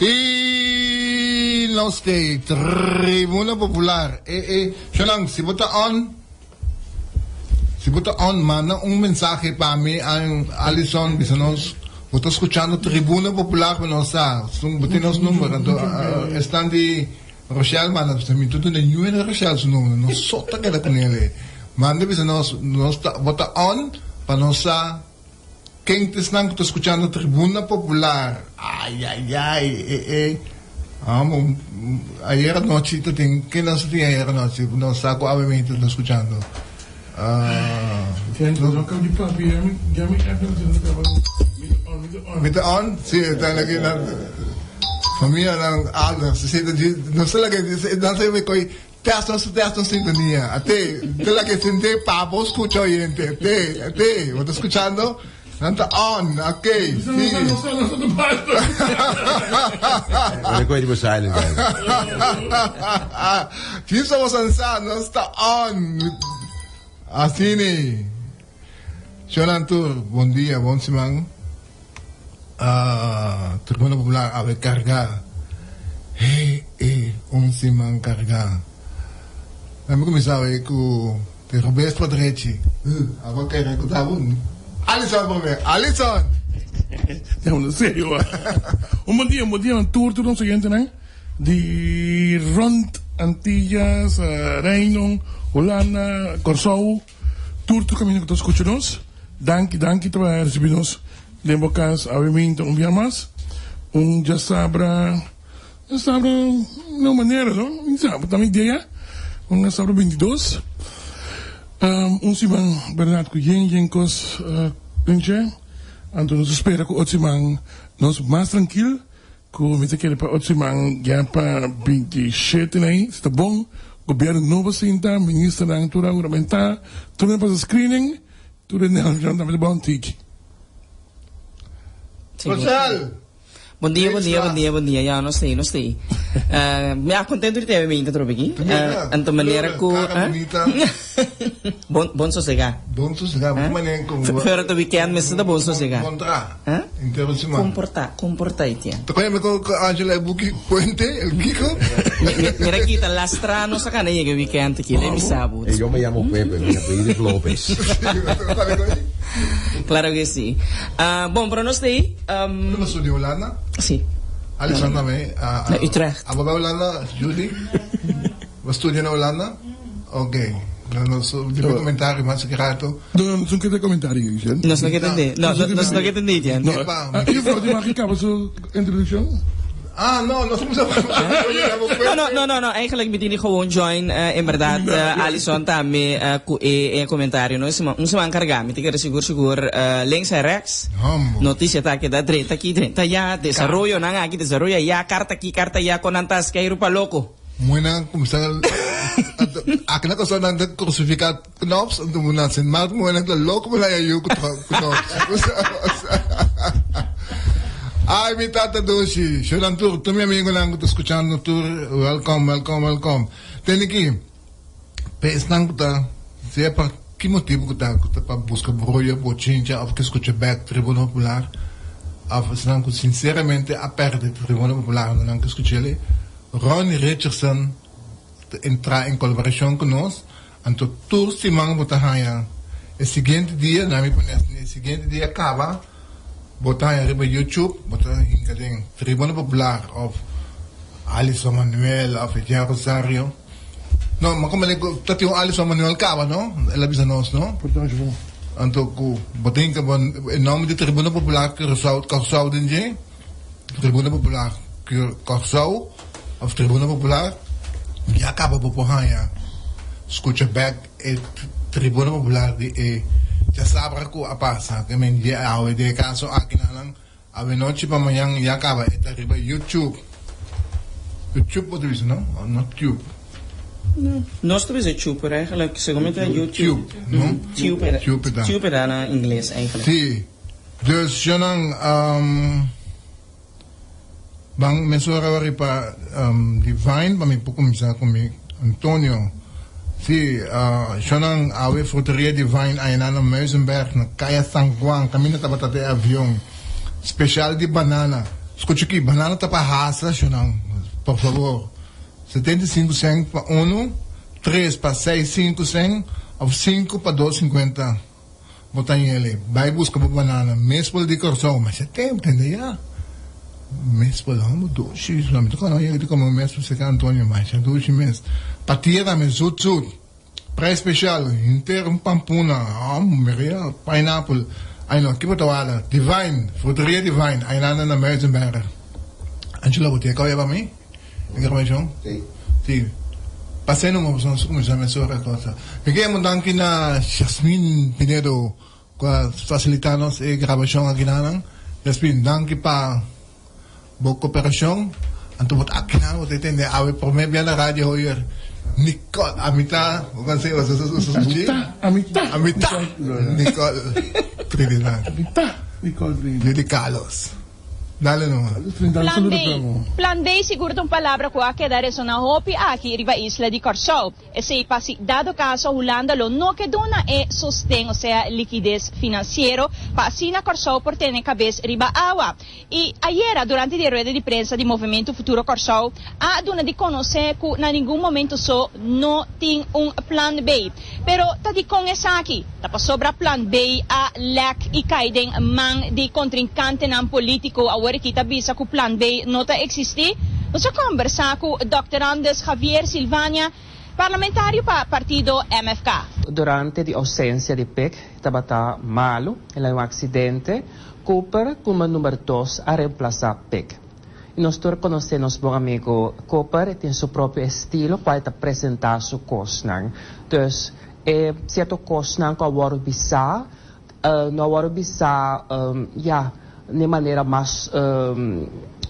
I nos te Tribuna Popular. E e Shonan, si bo ta on, si bo ta on, manda un mensahe pa mi, Alison, bisa nos bo ta skuchando Tribuna Popular pa nos sa. Bo tin nos number, anto esnan di Rochelle manda bisa mi, tutu den yu hende Rochelle su number, nos so ta keda ku nele. Manda bisa nos, nos ta, bo ta on pa nos sa. Ken ta esnan ku ta skuchando Tribuna Popular? Ai ai ai e e amo ayer anochi ta tin ken nos ta tin ayer anochi nos sa ku awe meinta ta skuchando Mi ta on si ta laki nan famianan Adams si ta nos ta laki nan ta koi Test nos test nos sintonia. Ate, te la que sinte pa bo escucha oyente. Ate, ate, bo ta escuchando? Nan ta on, ok. Sí. Bueno, koe di silent. Sí, somos ansa, nos ta on. Así ni. Shonan tur, bon dia, bon siman. Ah, Tribuna Popular awe carga. Hey, eh, un siman carga. Laat me cuminsa awe cu de robes pa drechi. Awe kere cu ta bon. Alison prome, Alison! Ya, un serio. Un bon dia, un bon dia na tur tur nos oyentenan di rond Antillas, Reino, Hulanda, Kòrsou. Tur tur kaminda ku ta skucha nos, danki danki ta bai risibi nos den bo kas awe minta un bia mas. Un djasabra, djasabra na un manera no, mi sa bo ta mi idea, un djasabra bintidos, un siman bèrdat ku yen yen kos den dje, anto nos ta spera ku otro siman nos mas trankil. Ku mi ta kere pa otro siman ya pa 27 nei, si ta bon, gobierno nobo sinta, ministernan tur a huramentá, tur a pasa screening, tur e negoshnan ta bon tiki. Rochelle! Bon dia, bon dia, bon dia, bon dia. Ya, nos tei, nos tei. Mi a contento di tebe mi trobe aki. Anto manera ku. Cara bonita. Bon, bon sosegá. Bon sosegá, bo manera ku. Fuera ta weekend mester ta bon sosegá. Bon traha. Entero siman. Comporta, comporta y tia. Ta koña mi con Angela e buki Puente, el Kiko? Mira aki ta lastra nos a cana yega weekend aki, le bisa bo. Yo me llamo Pepe, mi apellido es Lopez. Claro que si. Bon, pero nos ta ahí. Bo ta studia Hulanda? Si. Alison tambe. Na Utrecht. Abo bai Hulanda, Judy? Bo studia na Hulanda? Ok. No, no, so, di comentario mas ki rato. No, no, nos no ke comentario, Etienne. Nos no ke tende. No, no, nos no ke tende, Etienne. No, ah, juffrouw, di mag ik kaba su introduccion? Ah, no, nos moet No, no, no, no, no, eigenlijk mi tini gewoon join, uh, en verdad, uh, Alison tambe uh, ku e, e comentario, no? Sima, un siman carga, mi te kere sigur sigur uh, links en rechts. Hambo. Noticia ta keda drenta aki, drenta ya, desarrollo nan aki, desarrollo ya, carta aki, carta ya, kon nan ta skeiru pa loco. Muhénan kuminsá aki na Kòrsou nan ta krusifiká knops anto na Sint Maarten muhénan ta loko pa haña yu ku knops. Ay mi tata dushi, shonan tur, tur mi amigonan ku ta skuchando tur, wèlkòm, wèlkòm, wèlkòm. Tende ki, pa esnan ku ta sea pa ki motibu ku ta, ku ta pa buska broyo, bochincha òf ke skucha bèk Tribuna Popular, òf esnan ku sinseramente a pèrdè Tribuna Popular anto nan ke skuch'el, Ronnie Richardson ta entra en kolaborashon ku nos, anto tur siman bo ta haña e siguiente dia, nan mi pone asina, e siguiente dia kaba bo ta haña riba YouTube, bo ta hinka den Tribuna Popular òf Alison Manuel òf Etienne Rosario. No, mi a komprende ku ta tin un Alison Manuel kaba, no? El a bisa nos, no? Anto ku bo ta hinka e nòmber di Tribuna Popular Kòrsou Kòrsou den dje. Tribuna Popular Kòrsou òf Tribuna Popular ya kaba bo por haña skucha bèk e Tribuna Popular di e djasabra ku a pasa. Ke men dje awe den e kaso aki nan awe nochi pa mañan ya kaba e ta riba YouTube. YouTube bo ta bisa no? No tube. Nos ta bisa tube pero eigenlijk segun mi ta YouTube. Tube no? Tube Tube ta. Tube ta na ingles eigenlijk. Si. Dus yonan ban mesora wari pa Divine pa mi por cuminsa cu mi Antonio. Si, yonan awe Fruteria Divine ayna na Muizenberg na Caya San Juan caminda tabata te avion special di banana. Skucha aki, banana ta pa hasa, shonnan, por favor. 75 sèn pa unu, tres pa seis sinku sèn òf sinku pa dos sinkuenta. Bo ta yele, bai buska bo banana, mespel di Kòrsou, masha tempu tende ya. Mespel, hòmber dushi, mi ta kòrda yega di kome un mespel serka Antonio, masha dushi mes. Patia tambe zut zut. Prijs special, henter un pampuna, homber ya, pineapple, ay no, kibo ta wada? Divine, Fruteria Divine, ay nan na Muizenberg. Angela, bo tin e kau pa mi? E grabashon? Si. Si. Pas'e numa, pasobra nos a kuminsá mesora cosa. Mi ke un danki na Jasmine Pinedo ku a fasilitá nos e grabashon akinanan. Jasmine, danki pa Bo cooperacion, anto bo ta akinan bo ta tende awe prome bia na radio hoyer Nicole a mitad bo kan say bo sa suchi A mitad a mitad Nicole Trinidad A mitad Nicole Trinidad Yu di Carlos dale numa. Plan B Plan B sigur ta un palabra ku a keda resoná hopi aki riba isla di Kòrsou. Esei pa si dado kaso Hulanda lo no ke duna e sosten, osea likides finansiero, pa asina Kòrsou por tene kabes riba awa. I ayera durante di e rueda di prensa di Movementu Futuro Kòrsou a duna di konosé ku na ningun momento so no tin un plan B. Pero ta dikon esaki? Ta pasobra plan B a lèk i kai den man di kontrinkantenan polítiko awor aki ta bisa ku plan B no ta eksistí? Nos a kòmbersá ku Dòkter Andes Javier Silvania, parlamentario pa partido MFK. Durante di ousensia di Pik tabata malu, el a un aksidente, Cooper kuma number dos a reemplasa Pik. I nos tur konosé nos bon amigu Cooper, e tin su propio estilo kual e ta presentá su kosnan. Dus e sierto kosnan ku a wòrdu bisá no a wòrdu bisá ya n'e manera mas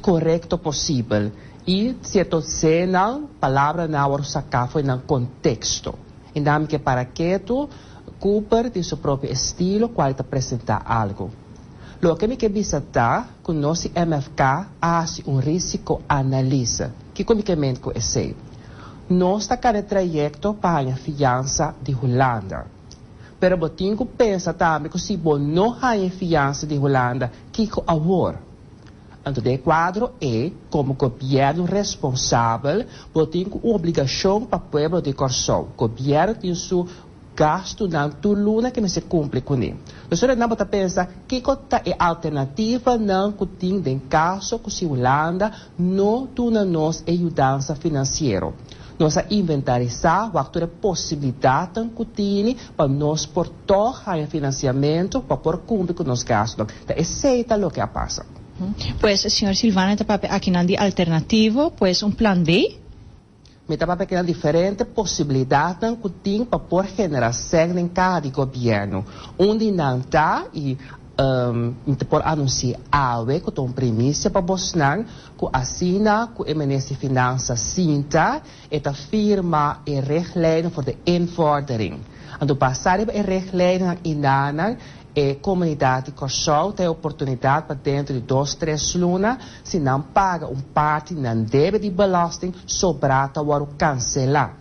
korekto posibel i sierto senan, palabranan a wòrdu saká for di nan konteksto. I nan mi ke para ketu, Cooper tin su propio estilo cual ta presenta algo. Loke mi ke bisa ta cu nos di MFK a haci un risico analise. Kico mi ke ment cu esey? Nos ta cana e trayecto pa haña fiansa di Hulanda. Pero bo tin cu pensa tambe cu si bo no haña e fiansa di Hulanda, kico awor? Anto den e kuadro ei, komo gobièrnu responsabel, bo tin ku un obligashon pa pueblo di Kòrsou. Gobièrnu tin su gastunan tur luna ke mester kumpli kuné. Dus ora nan bo ta pensa kiko ta e alternativanan ku tin den kaso ku si Hulanda no duna nos e yudansa finansiero. Nos a inventarisá wak tur e posibilidatnan ku tini pa nos por tòg haña finansiamentu pa por kumpli ku nos gastunan. Ta esei ta loke a pasa. Pues, señor Silvania ta papia akinan di alternativo, pues un plan B? Mi ta papia akinan diferente posibilidatnan ku tin pa por generá sèn den kaha di gobièrnu. Un di nan ta, i mi ta por anunsi'é awe ku ta un primisia pa bosnan, Ku asina ku e Minister di Finansa sinta, e ta firma e richtlijnen voor de invordering. Anto basá riba e richtlijnennan inanan, e komunidat di Kòrsou ta e oportunidat pa dentro di dos tres luna, si nan paga un parti di nan debe di belasting, sobrá ta wòrdu kanselá.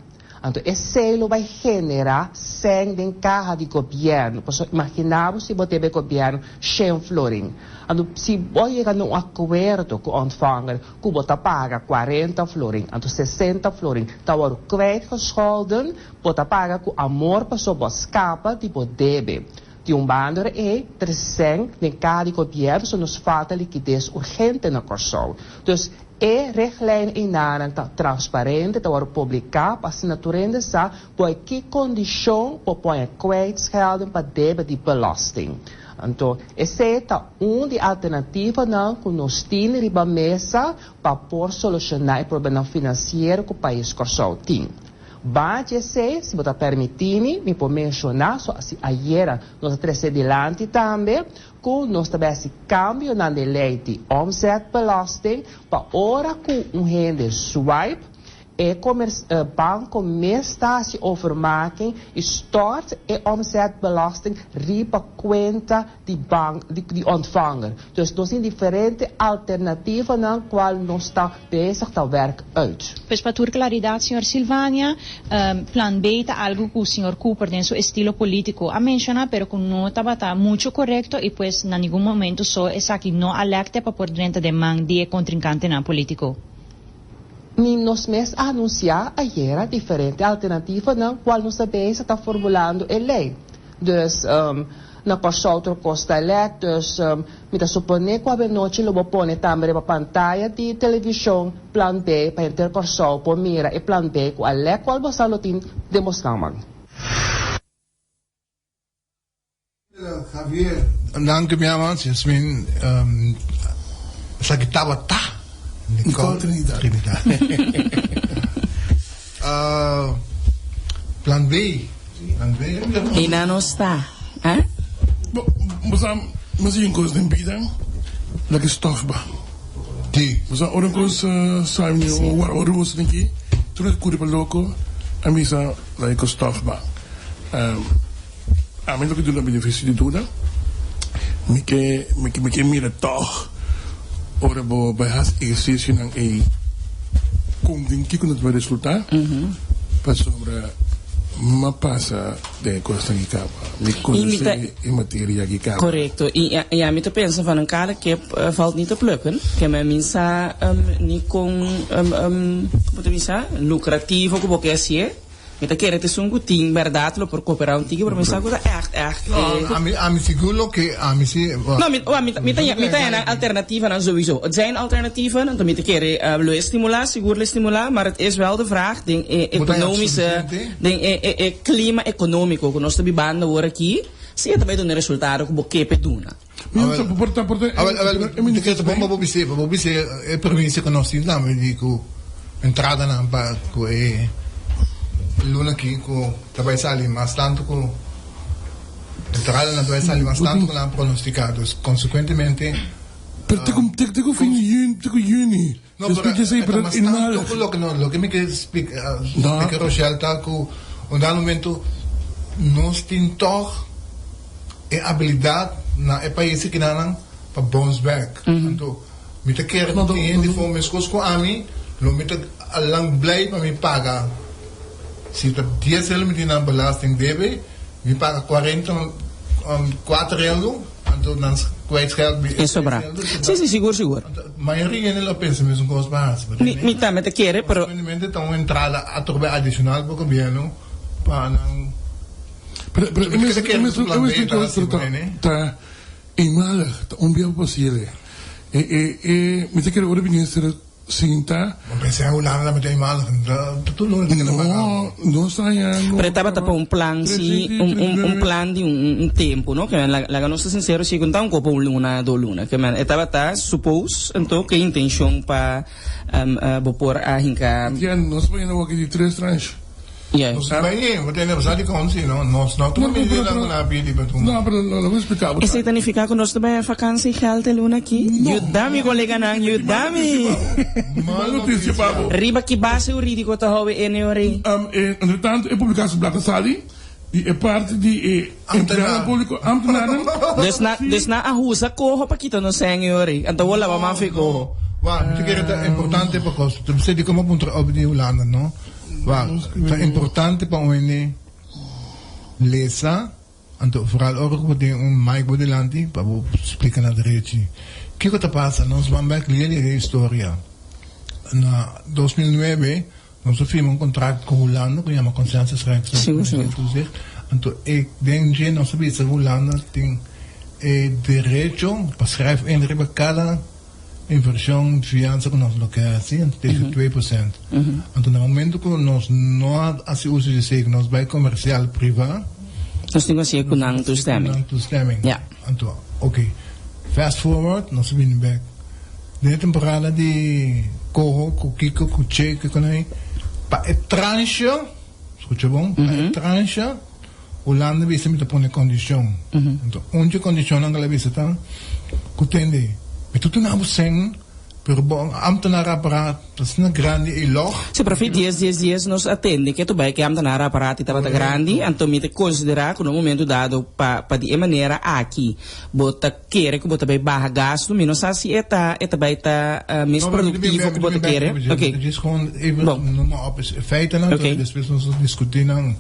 Anto esei lo bai generá sèn den kaha di gobièrnu. Pasobra imaginá bo si bo debe gobièrnu shen florin. Anto si bo yega na un akuerdo ku ontvanger ku bo ta paga kuarenta florin, anto sesenta florin ta wòrdu kwijtgescholden, bo ta paga ku amor pasobra bo a skapa di bo debe. Di un banda ora ei trese sèn den kaha di gobièrnu pasobra nos falta likides urgente na Kòrsou. Dus E richtlijn einanan ta transparente, ta wòrdu publiká pa asina tur hende sa bo e ki kondishon bo pon e kwijtschelding pa debe di belasting. Anto, esei ta un di alternativanan ku nos tin riba mesa pa por solushoná e problemanan finansiero ku pais Kòrsou tin. Ba dje esei, si bo ta permití mi, mi por menshoná, so asi ayera nos a trese dilanti tambe, Ku nos ta bai hasi kambionan den lei di omzetbelasting pa ora ku un hende swipe, E banco mes ta haci overmaking y stort e omzetbelasting riba cuenta di bank di ontvanger. Dus nos tin diferente alternativanan cual nos ta bezig ta werk uit. Pues pa tur claridad señor Silvania, plan B ta algo cu señor Cooper den su estilo politico a menciona pero cu no tabata mucho corecto y pues na ningun momento so esaki no a lecte pa por drenta den man di e contrincantenan politico. Ni nos mes a anuncia ayera diferente alternativanan cual nos ta bezig ta formulando e ley. Dus, na Kòrsou tur kos ta lek, dus mi ta suponé ku avenochi lo bo pone tambe riba pantaya di televishon Plan B pa henter Kòrsou por mira e Plan B ku a lek kual boso lo tin den bosnan man. Javier, Danki mi ama, Jasmin, esaki tabata Nicole Trinidad. Plan B, plan B. Einan nos ta, eh? Bo, bo sa, mi a sigui un kos den bida, la ke stof ba. Di. Bo sa, ora un kos sa mi ora un kos den ki, tur a kuri pa loko, a bisa la ke stof ba. Ami lo ke duna benefisio di duda, mi ke mi ke mira tòg ora bo bai hasi ehersisionan ei kon den kiko nan ta bai resultá, pasobra m'a pasa den e kosnan aki kaba, mi konosé e materia aki kaba. Korekto, i ami ta pensa van een kale kip valt niet te plukken, ke mi sa ni kon, como ta bisa, lukrativo ku bo ke hasié. Mi ta kere t'esun ku tin bèrdat lo por koperá un tiki, pero mi sa ku ta ègt, ègt e. Ami, ami sigur loke ami si. No, mi, mi ta, mi ta, mi ta hena alternativanan sowieso. Het zijn alternatieven, anto mi ta kere lo e stimulá, sigur lo e stimulá, maar het is wel de vraag den e ekonomische, den e, e, e klima ekonómiko ku nos ta bibando awor aki, si e ta bai duna e resultado ku bo ke p'e duna. Awel, awel, mi ta bon pa bo bis'é, pa bo bis'é e provincia ku nos tin tambe di ku entradanan pa ku e luna aki ku ta bai sali mas tantu ku entradanan ta bai sali mas tantu ku nan a pronostica. Dus konsekuentemente. Pero te ku te ku fin di juni, te ku juni. No, pero e ta mas tantu ku loke no, loke mi ke splika, splika Rochelle ta ku un dado momento nos tin tòg e abilidat na e pais akinanan pa bounce back. Anto mi ta kere ku tin hende for meskos ku ami lo mi ta alang blij pa mi paga si ta dies euro mi tin na belasting debe mi paga kuarenta kuater euro. Anto nan kwijtscheld bi E sobra. Si, si, sigur, sigur. Mayoria hende lo pensa mesun kos pa hasi. Mi, mi tambe ta kere, pero. Consecuentemente ta un entrada atrobe adicional pa gobierno pa nan. Pero, pero e mes, e mes, e mes kos ta, ta eenmalig, ta un bia pa posible. E, e, e, mi ta kere ora minister Sinta. Bo pensa Hulanda ta mete eenmalig ta tur luna tin keda paga. No, nos ta hañando. Pero e tabata pa un plan si, un un un plan di un un tempu no, ke men laga nos ta sincero si ku no ta un kopo un luna dos luna, ke men e tabata suppose anto ke intencion pa bo por a hinka. Entiendo, nos ta poniendo awor di tres tranche. Nos ta bai bo tende sa dikon si no nos no tuma medidanan ku nan a pidi pa tuma. No, pero lo voy explica bo. Esei ta nifica ku nos ta bai a vakansi geld e luna aki? Yuda mi koleganan, yuda mi! Mal notisia pa bo. Riba ki base huridiko ta hou e NORE? Entre tanto e publicacion blad a sali di e parti di e empleadonan publico, ambtenarnan. Dus nan, dus nan a husa koho pa kita nos sèn e ora ei. Anto bo laba man fe koho. Wak, mi ta kere ta importante pa kos. Ta bisa di komo a puntra op di Hulanda, no? Wak, ta importante pa un hende lesa, anto vooral ora ku bo tin un mic bo dilanti, pa bo splika na drechi. Kiko ta pasa? Nos ban bek lia lia e historia. Na 2009 nos a firma un kontrakt ku Hulanda ku yama Consensus Rijkswet. Anto e den dje nos a bisa ku Hulanda tin e derecho pa schrijf in riba kada Inversion, fiansa ku nos lo ke hasi, anto ta hasi 2%. Anto na momento ku nos no a hasi uso di esei, ku nos bai komersial privá, Nos tin ku hasié ku nan toestemming. Nan toestemming. Ja. Anto, oké. Fast forward, nos a bini bèk. Den e temporada di Coho ku Kiko ku Che ku konai, pa e tranche, skucha bon, pa e tranche, Hulanda bisa mi ta pone kondishon. Anto un dje kondishonnan ku el a bisa ta ku tende mi ta duna bo sèn. Pero bo ambtenaarapparaat ta asina grandi y log. Si, pero fi dies dies dies nos a tende ke tobay ke ambtenaarapparaat i tabata grandi, anto mi ta konsiderá ku na un momento dado pa pa di e manera aki bo ta kere ku bo ta bai baha gastu, mi no sa si e ta e ta bai ta mes produktivo ku bo ta kere. Oké. Djis gewoon even noem op e feitennan, Oké. Despues nos ta diskutí nan.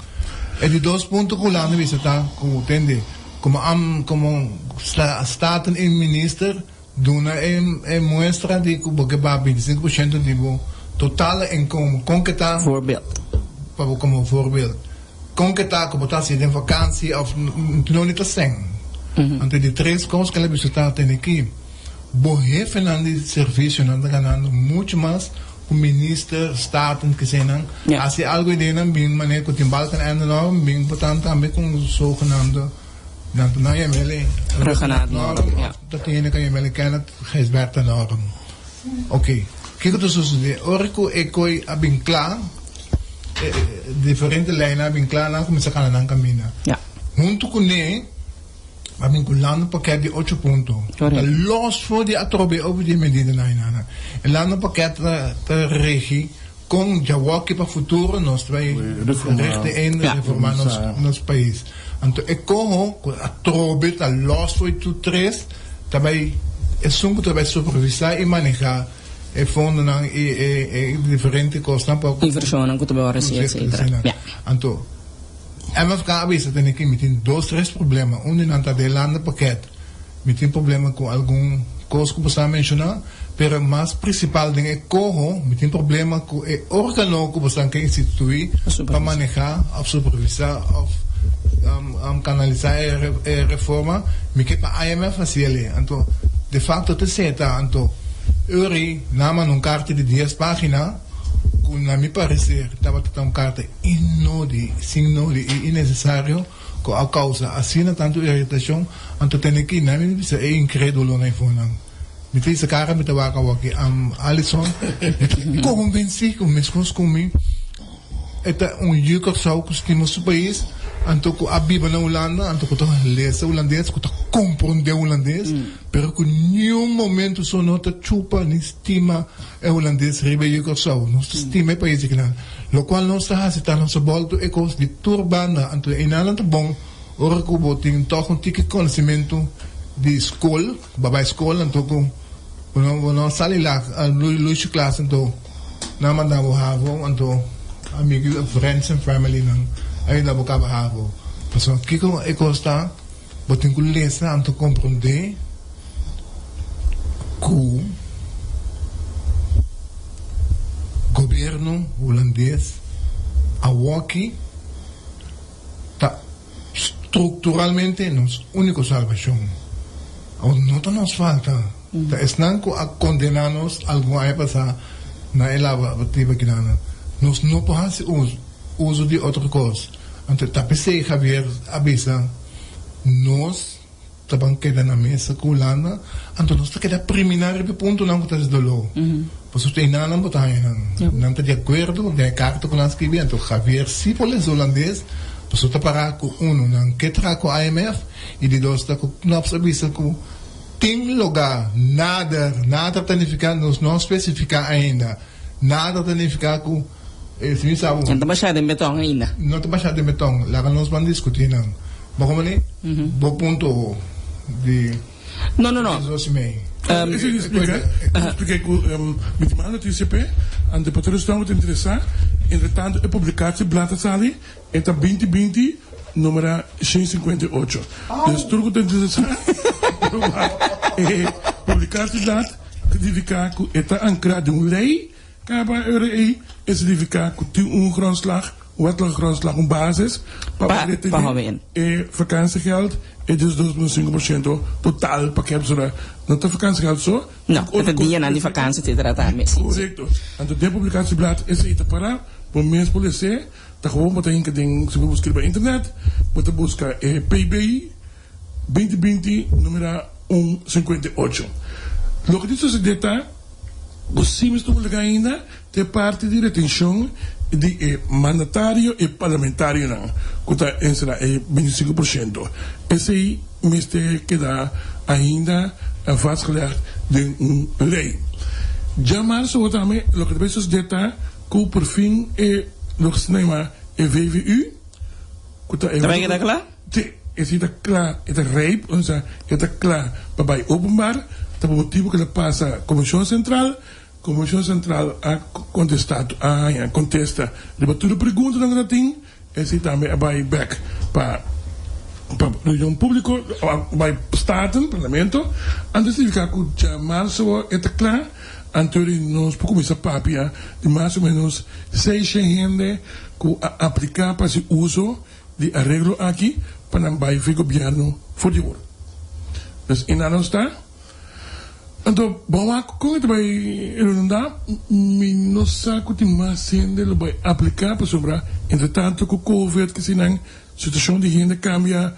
E di dos punto ku Hulanda bisa ta ku tende komo am komo staten i minister Duna e muestra di ku bo ke baha 25% di bo totale inkomen. Kon ke ta? Voorbeeld. Pa bo komo voorbeeld. Kon ke ta ku bo ta hasi den vakansi òf no ni ta sèn. Anto di tres kos ku el a bisa ta tene ki bo hefenan di servisionan ta ganando muchu mas ku minister, staten, kisenan. Hasi algu i den nan bin manera ku tin Balkenende norm bin por tanto tambe ku un zogenaamde. Nan ta nan yam'el Ruggengraat norm, ja. Ta tin hende ka yam'el Kenneth Gijsbertha norm. Ok, kiko ta sosodé? Ora ku e koi a bin kla, e diferente leinan a bin kla, nan a kuminsá kana nan kaminda. Ja. Huntu kuné a bin ku landenpakket di ocho punto. Correct. Ta los for di atrobe over di e medidanan einana. E landenpakket ta regi Kon djawoki pa futuro nos ta bai richt in reforma nos pais. Anto e koho ku atrobe ta los for tur tres ta bai esun ku ta bai supervisa i maneha e fondonan i e diferente kosnan pa Invershonnan ku ta bai ora si etcetera. Anto MFK a bisa tene ki mi tin dos tres problema. Un di nan ta den landenpakket. Mi tin problema ku algun kos ku bo sa menshoná, pero mas prinsipal den e koho mi tin problema ku e órgano ku bo sa ke instituí pa manehá òf supervisá òf kanalisá e reforma, mi ke pa IMF hasi el'e. Anto, de fakto ta esei ta. Anto, Uri nan a manda un karta di dies página ku na mi pareser tabata ta un karta inodi, sin nodi i innesesario. Ku a kousa asina tantu iritashon, anto tene ki nan mi bisa e inkredulonan eifonan. Mi ta hisa kara mi ta wak awor ki am Alison, mi ta konvensí ku meskos ku mi e ta un yu Kòrsou ku stima su pais, anto ku a biba na Hulanda, anto ku ta lesa hulandes, ku ta komprondé hulandes, pero ku niun momento so no ta chupa ni stima e hulandes riba e yu Kòrsou. Nos ta stima e pais akinan. Lokual nos ta hasi ta nos a bòltu e kos di tur banda, anto einanan ta bon ora ku bo tin tòg un tiki konosementu di skol, ku bo a bai skol anto ku bo no bo no sali lag lushi klas anto nan manda bo havo anto amigu friends and family nan a yuda bo kaba havo. Pasobra kiko e kos ta bo tin ku lesa anto komprondé ku gobierno hulandes awoki ta strukturalmente nos uniko salbashon. Awor no ta nos falta, ta esnan ku a kondena nos algun aña pasá na e laba tiba kinan. Nos no por hasi uso di otro kos. Anto ta p'esei Javier a bisa nos. Ta ban keda na mesa ku Hulanda, anto nos ta keda priminá riba e puntonan ku ta hasi doló. Pasobra einan bo ta haña nan. Nan ta di akuerdo den e karta ku nan a skibi, anto Javier si por lesa hulandes, pasobra ta pará ku uno nan ke traha ku IMF i di dos ta ku Knops a bisa ku tin logá nader, nader ta nifiká nos no a spesifiká ainda, nader ta nifiká ku si mi sa bo. Nan ta bashá den beton ainda. No ta bashá den beton, laga nos ban diskutí nan. Bo como ni? Bo punto di No, no, no. 12 y mei. Ese di explica, explica cu mi tin mal noticia p'e, anto pa tur esnan cu ta interesa, entre tanto e publicatie blad a sali, e ta binti binti numero 158. Dus tur cu ta interesa, proba e publicatie blad, ta significa cu e ta ancra den un ley, Caba e ora ei e significa cu tin un grondslag, un wettelijke grondslag, un basis pa Pa retene hou in. e vakantiegeld, e 12,5% total pa kepsura. No ta vakantiegeld so, No, tin e ta otro cos dianan di vakantie etcetera tambe, si, si. Correcto. Anto den publicatieblad esey ta para, bo mes por lese, ta gewoon bo ta hinca den, si bo busca riba internet, bo ta busca e PB 2020 numero un 58. Loke tin sucede ta. Ku si mester publiká ainda ta e parti di retenshon di e mandatario i parlamentarionan ku ta enserá e 25%. Esei mester keda ainda vastgelegd den un lei. Djamarso awor tambe loke ta bay sosode ta cu por fin e loke se yama e VVU cu ta e. Ta bay keda cla? Si, esey ta cla, e ta rijp, osea e ta cla pa bay openbaar, ta pa motibo cu el a pasa Comision Central, Comision Central a contesta a haña contesta riba tur e preguntanan cu ta tin. Esei tambe a bai bek pa pa reunion publico, a bai Staten, Parlamento, anto significa cu dja marzo e ta cla, anto di nos por cuminsa papia di mas o menos seishen hende cu a aplica pa haci uso di areglo aki pa nan bai fi gobierno for di awor. Dus ina nos ta. Anto bo wak kon e ta bai redundá? Mi no sa ku tin mas hende lo bai apliká pasobra entretanto ku covid kisi nan situashon di hende kambia.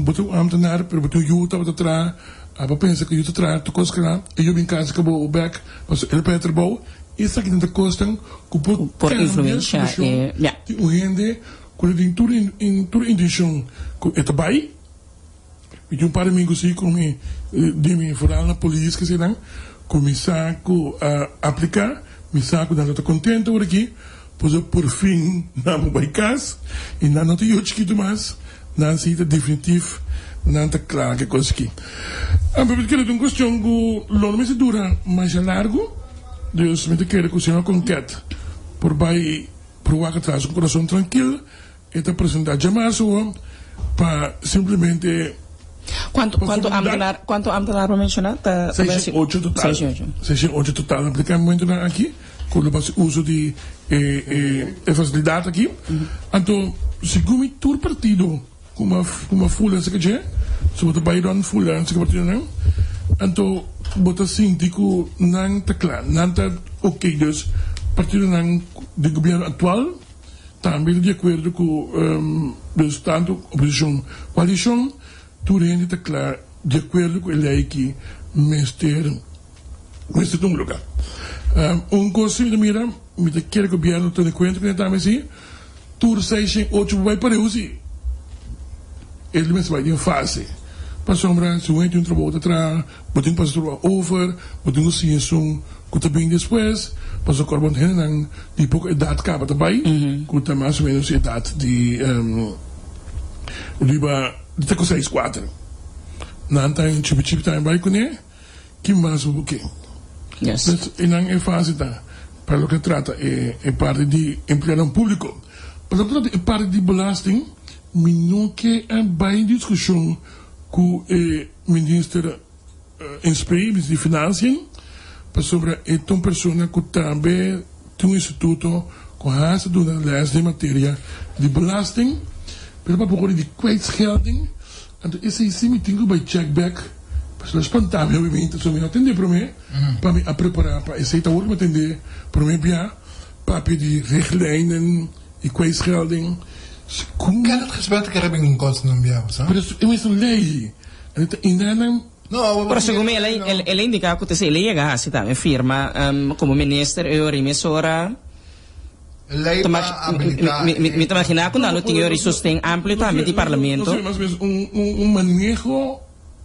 Bo ta un ámtenar pero bo tin un yu tabata traha abo pensa ku yu ta traha tur kos kla e yu bin kas ku bo bèk pasobra el pèrdè trabou. Esaki nan ta kosnan ku por kambia situashon di un hende ku ta tin tur intenshon ku e ta bai. Mi tin un par di amigu si ku mi di mi foral na polis kese nan ku mi sa ku a apliká, mi sa ku nan lo ta kontento awor aki pasobra por fin nan por bai kas i nan no ta yu chikitu mas, nan si ta definitif nan ta kla ku e kos aki. Pero mi ta kere ta un kuestion ku lo no mester dura masha largu, dus mi ta kere ku señor Konket por bai por wak atras ku kurason trankil. E ta presenta djamas awor pa simplemente Cuanto, pa cuanto formulá. ambtenaar, cuanto ambtenaar bo menciona? Ta, ta Seis en ocho total. Seis en ocho. Seis en ocho total. Aplica e momentonan aki cu lo basi uso di e, e, e facilidad aki. Anto, segun mi tur partido cu ma, cu ma fula esaki dje, so bo ta bay rond fula esaki partidonan, anto bo ta sinti cu nan ta cla, nan ta ok. Dus, partidonan di gobierno actual, Tambe ta di akuerdo ku dus tantu oposishon koalishon tur hende ta kla di akuerdo ku e lei ki mester mester tuma luga. Un kos si mi ta mira mi ta kere gobièrnu tene kuenta ku e tambe si tur 608 por bai pareu si e lo mester bai den fase pasobra si un hende tin un trabou ta traha Bo tin ku pasa tur over, bo tin ku siña esun ku ta bin despues, pasobra kor bo hendenan di poko edat kaba ta bai, ku ta mas o menos edat di riba di ta ku seis kuater. Nan ta en chipi chipi tambe bai kuné, ki mas bo ke? Pues einan e fase ta pa loke trata e parti di empleadonan públiko. Pa loke trata e parti di belasting, mi no ke a bai diskushon ku e Minister SP, Minister di Financiën, pasobra e ta un persona cu tambe tin un instituto cu haci duna les den materia di belasting, pero pa poco di kwijtschelding, anto esey si mi tin cu bay check back, pasobra lo spanta mi obviamente, so mi no tende prome pa mi a prepara pa esey, ta awor cu mi a tende prome bia papia di richtlijnen y kwijtschelding, Cu. Ken het gesprek te kere bin un kos nan bia sa? Pero e mes un ley. En ta inda nan. No, Pero segun mi el el a indica cu ta esey el a yega haci tambe firma como minister e ora y mesora. Ley pa habilita e. Mi ta imagina cu nan lo tin e ora y sosten amplio tambe di parlamento. No, mas mes un maneho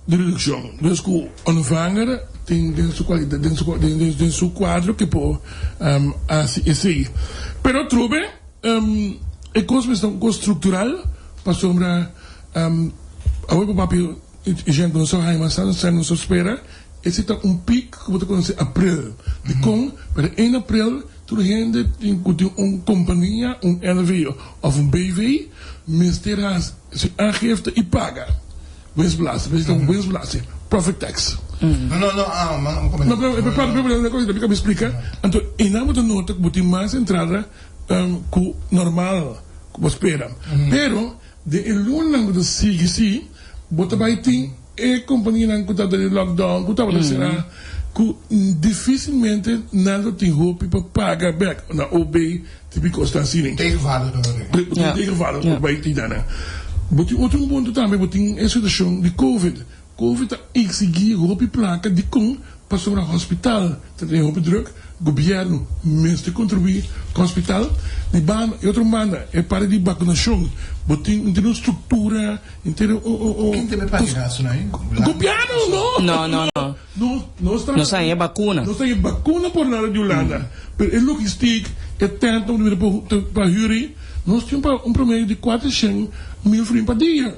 di reduccion. Dus cu ontvanger tin den su cualidad den su den su cuadro que por haci esey. Pero atrobe e cos mester ta un cos structural pasobra Awe bo papia e gente no sa haña mas sa no sa spera ese ta un piek ku bo ta konosé april dikon pero ein april tur hende tin ku tin un kompania un NV òf un BV mester hasi su aangifte i paga winstbelasting ta winstbelasting profit tax No no no no pero mi splika anto einan bo ta nota ku bo tin mas entrada ku normal ku bo spera pero Den e lunanan ku ta sigui si, bo ta bai tin e kompanianan ku tabata den lockdown, ku tabata será, ku difísilmente nan lo tin hopi pa paga bèk na OB tipo kosnan asina. Tegenvaller ta bai tin. Bo tin tegenvaller ku bai tin nan. Bo tin otro un punto tambe, bo tin e situashon di covid. Covid ta eksigí hopi plaka dikon? Pasobra hospital ta den hopi druk, gobierno mester contribui cu hospital. Di banda, e otro banda, e parti di vacunacion, bo tin inter un structura, inter un, un, un. Ken ta bay paga e gastonan ayi? Gobierno no! No, no, no. No, nos ta. Nos haña vacuna. Nos haña vacuna por lado di Hulanda, pero e logistiek, e tent nan cu ta pa huri, nos tin un promedio di 400.000 florin pa dia.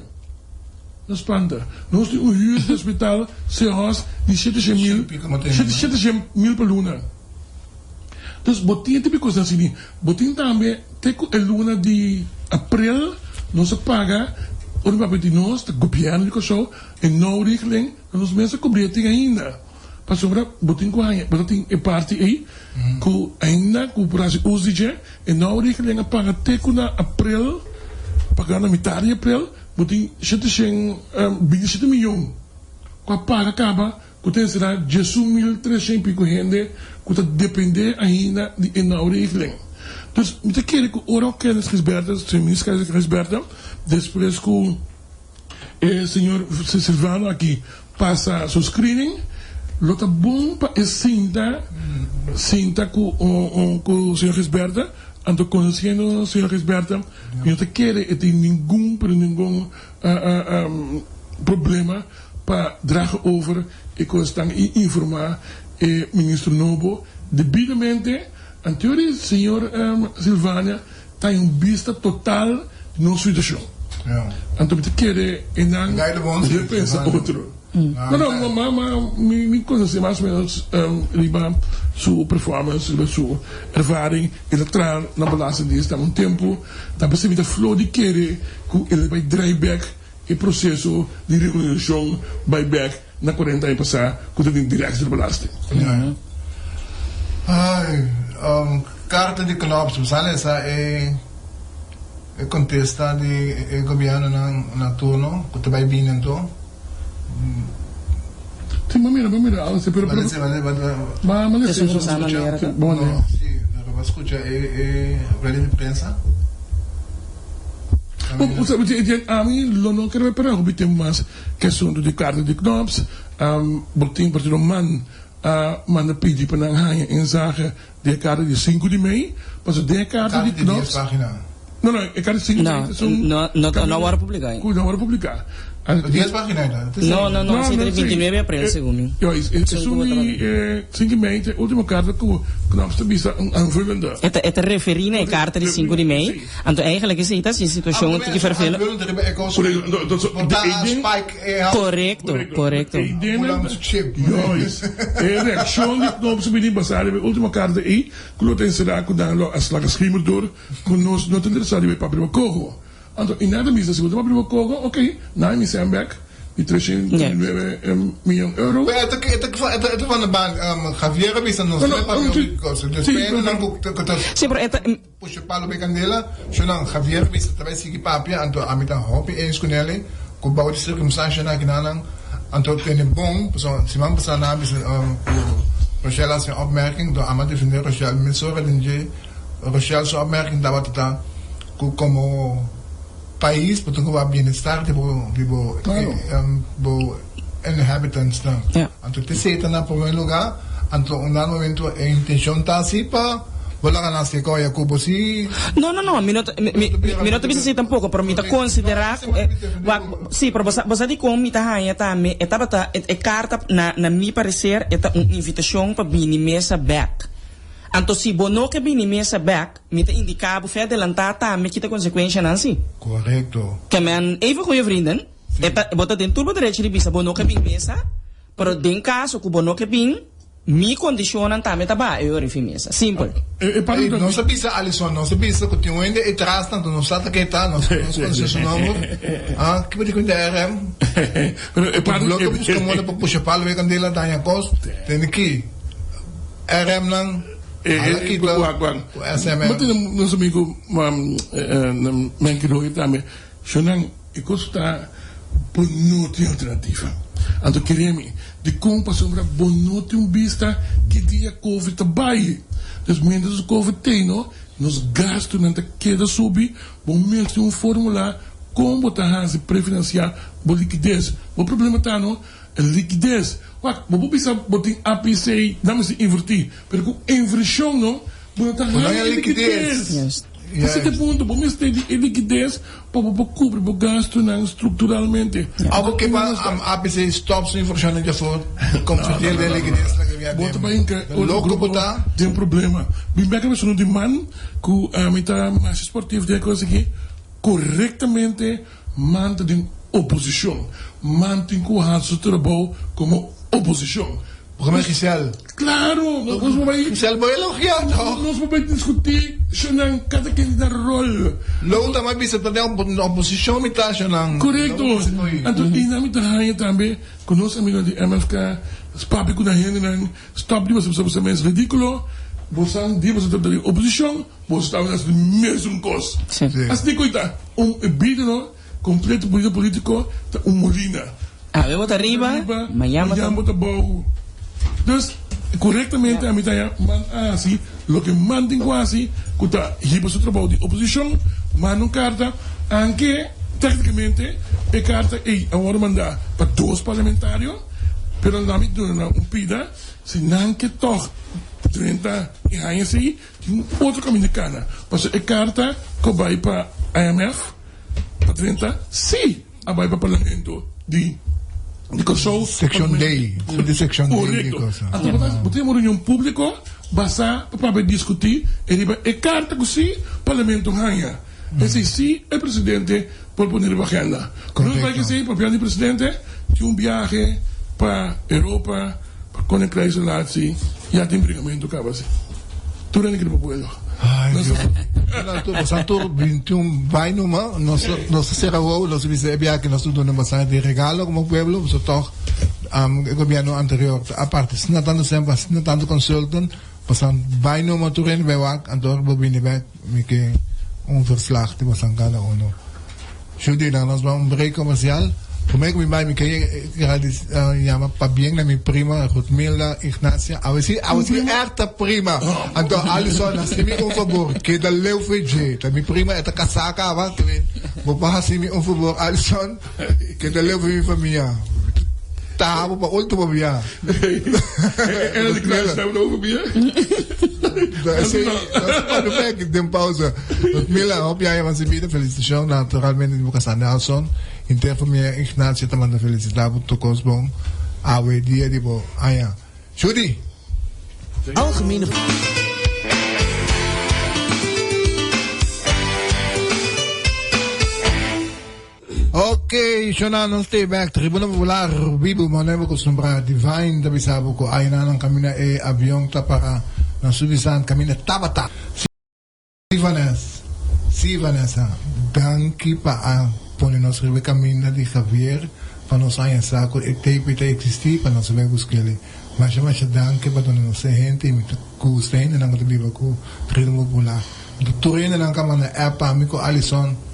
No spanta. Nos tin un huur di hospital Seahorse di 700 mil, 700 mil pa luna. Dus bo tin e tipo di cosnan asini. Bo tin tambe te cu e luna di april nos a paga, ora mi papia di nos, ta gobierno di Corsou, e nou regeling na nos mes a cubri e tin ainda. Pasobra bo tin cu haña, bo ta tin e parti ey cu ainda cu por haci us di dje, e nou regeling a paga te cu na april, paga na mitad di april. Bo tin 727 miyon ku a paga kaba ku ta enserá 11.300 i piko hende ku ta dependé ainda di e nauw regeling. Dus mi ta kere ku ora Kenneth Gijsbertha, señor minister Kenneth Gijsbertha, despues ku e señor Silvano aki pasa su screening, lo ta bon pa e sinta sinta ku ku señor Gijsbertha, anto konosiendo señor Gijsbertha, Mi no ta kere e tin ningun pero ningun problema pa draga over e cosnan y informa e ministro nobo debidamente. Anto di señor Silvania ta hay un bista total di nos situacion. Anto mi ta kere e nan debe pensa otro. No, no, ma, ma, mi, mi conoce mas o menos riba su performance, riba su ervaring. El a traha na Belastingdienst ta un tempo. Ta p'esei mi ta flor di kere cu el a bay draai bek e proceso di regularisacion bay bek na 40 aña pasa cu ta den Directie der Belasting. Ja. Ay, carta di Knops, bo sa lesa e e contesta di e gobiernonan na turno cu ta bay bini anto? Si, bo mira, bo mira algo así, pero, pero, ma, ma lesa eso. Bo manda. No, si, pero bo a scucha e, e rueda di prensa? Bo, bo sabi, e dia, ami lo no kere pera hopi tempo mas ke asunto di carta di Knops. Bo tin partido man a manda pidi pa nan haña inzage di e carta di sinku di mei, pasobra den e carta di Carta di dies Knops, pagina. No, no, e carta di sinku di mei No, ta un no, no, no a wòrdu publiká. Ku no a wòrdu publiká. Dies pagina ei ta. No, no, no, No, si no, ta di si. 29 april, segun mi. Jo, e, e, Esun ku esun bo di tabata. e sinku di mei ta e ultimo carta ku Knops ta bisa un aanvullende. E ta, e ta referí na e carta di sinku di mei. Si. Anto eigenlijk esei ta si situashon un tiki vervelend. Aanvullende riba e kos ku Correcto, no, dat bo ta e den- spike e house. Correcto, correcto. E den Mulan su chip. Juist. E reaccion di Knops a bini basá riba e ultimo carta ei ku lo ta enserá ku nan lo a slaga schimer door ku nos no ta interesá riba e papia riba koho. Anto i nan ta bisa si bo ta papia riba koho, ok, nan mi sèn bèk di 339 miyon euro. Pero e ta e ta e ta van de baan Javier a bisa nos no e papia riba koho. Dus p'e nan ku ta Sí, pero e ta. Pusha palo bay candela, Shonan, Javier bisa ta bay sigui papia, anto ami ta hopi eens cu Nelly, cu bao di circumstancianan aki nanan, anto tene bon, pasobra siman pasa nan a bisa cu Rochelle a haci un opmerking, anto ami a defende Rochelle mesora den dje, Rochelle su opmerking tabata ta cu como pais bo tin cu wak bienestar di bo di bo bo inhabitantsnan, anto t'esey ta na primer lugar. Anto un dado momento e intencion ta si pa bo laga nan seco ya cu bo si. No, no, no, mi no ta, mi, mi, mi no ta bisa así tampoco, pero mi ta considera cu e, wak, sí, pero bo sa, bo sa dicon mi ta haña tambe, e tabata, e, e carta na, na mi parecer e ta un invitacion pa bini mesa bek. Anto si bo no ke bini mesa bek, mi ta indica bo fe adelanta tambe ki ta consecuencianan si. Correcto. Ke men, even goeie vrienden, e ta, bo ta den tur bo derecho di bisa bo no ke bini mesa, Pero den caso cu bo no ke bin, mi condicionnan tambe ta baha e ora fin mesa. Simpel. E Ey, nos a bisa Alison, nos a bisa cu tin un hende etras tanto nos sa ta ken ta, nos nos conoce su nomber. Ah, kico di cu ta RM? Pero e parti Lo ta busca moda pa pusha palo e candela daña cos. Tende ki RM nan hala kita cu SMM. Ma tene nos amigo Menke Roy tambe, Shonan. E kos ta, bo no tin alternativa. Anto kere mi, dikon? Pasobra bo no tin un bista ki dia covid ta bai. Dus mientras nos covid tei no, nos gastunan ta keda subi, bo mester un formula kon bo ta hasi prefinansia bo likides. Bo problema ta no. Likides. Wak, bo por bisa bo tin APC, nan mester invertí, pero ku invershon no, bo no ta haña e likides. Ta sete punto, bo mester di e likides pa bo por kubri bo gastunan strukturalmente. Òf bo ke pa APC stòp su invershonnan djafor, konvertí el den likides la ke bia Bo ta bai hinka otro grupo den problema. Bin bek riba esun di man ku ami ta masha sportief den e kos aki, korektamente. Man ta den oposicion. Man tin cu haci su trabou como oposicion. Bo me Giselle. Claro, nos por bay. Giselle bo elogia toch. Nos por bay discuti shonan cada ken tin nan rol. Lo ta mas bisa ta den oposicion mi ta shonan. Corecto. Anto ina mi ta haya tambe cu nos amigonan di MFK papia cu nan hendenan stop di boso boso mes ridiculo. Bosan di boso ta den oposicion. Boso ta haci mesun cos. Asina cu ta un bida no completo bida politico ta un molina. Awe bo ta riba, mañan bo ta bou. Dus corectamente ami ta haña man a haci loke man tin cu haci cu ta hiba su trabou di oposicion, manda un carta, anke tecnicamente e carta ey a wordo manda pa dos parlamentario, pero nan mi duna nan un pida si nan ke tog drenta e haña esey. Tin un otro caminda di cana. Pasobra e carta cu a bay pa IMF pa drenta, si a bay pa Parlamento di di Corsou. Seccion D. Di seccion D di Correcto. cosa. Anto bo ta bo tin un reunion publico basa pa papia discuti e riba e carta cu si Parlamento haña. Esey si e presidente por pone riba agenda. Nos bay Correcto. kese papia di presidente tin un biahe pa Europa. Pa Koninkrijksrelatie ya tin brigamento caba si. Tur hende kere pa pueblo. Ay, Dios. Nos tur 21 bai numa, nos nos cera wou, nos bisa e biaha nos tur duna bastante di regalo como pueblo, so toch um, e gobierno anterior aparte asina tanto semper, asina tanto consultant, pasan bai numa tur hende bai wak, anto bo bini bek mi ke un verslag di bosan cada uno. Judy, laga nos bai un break comercial. Prome cu mi bai mi ke yama pabien na mi prima Rutmilda Ignacia. Awe si, awe si echt ta prima. Anto Alison, haci mi un fabor, keda leu fe dje. Ta mi prima, e ta casa caba. Bo por haci mi un fabor Alison, keda leu fe mi famia. Ta habo pa ultimo bia. Era di kruis ta over bia. Sí, nos pone bek den pausa. Mila, hopi aña mas di bida, felicitacion naturalmente di bo casa Nelson. Henter famia Ignacio ta manda felicita bo tur cos bon awe dia di bo aña. Judy! Algemene. Ok, shona nos stay back. Tribuna Popular, bibu mo nebo kustumbrá. Divine ta bisa bo ku ayna nan kaminda e avion ta para na Suivisant kaminda tabata. Si Vanessa, si Vanessa, danki pa a pone nos riba e kaminda di Javier pa nos haña sa ku e tape ta eksistí pa nos bai busk'el. Masha masha danki pa duna nos e hente i mi ta gusta hendenan ku ta biba ku Tribuna Popular. Tur hendenan ku a manda app pa mi ku Alison.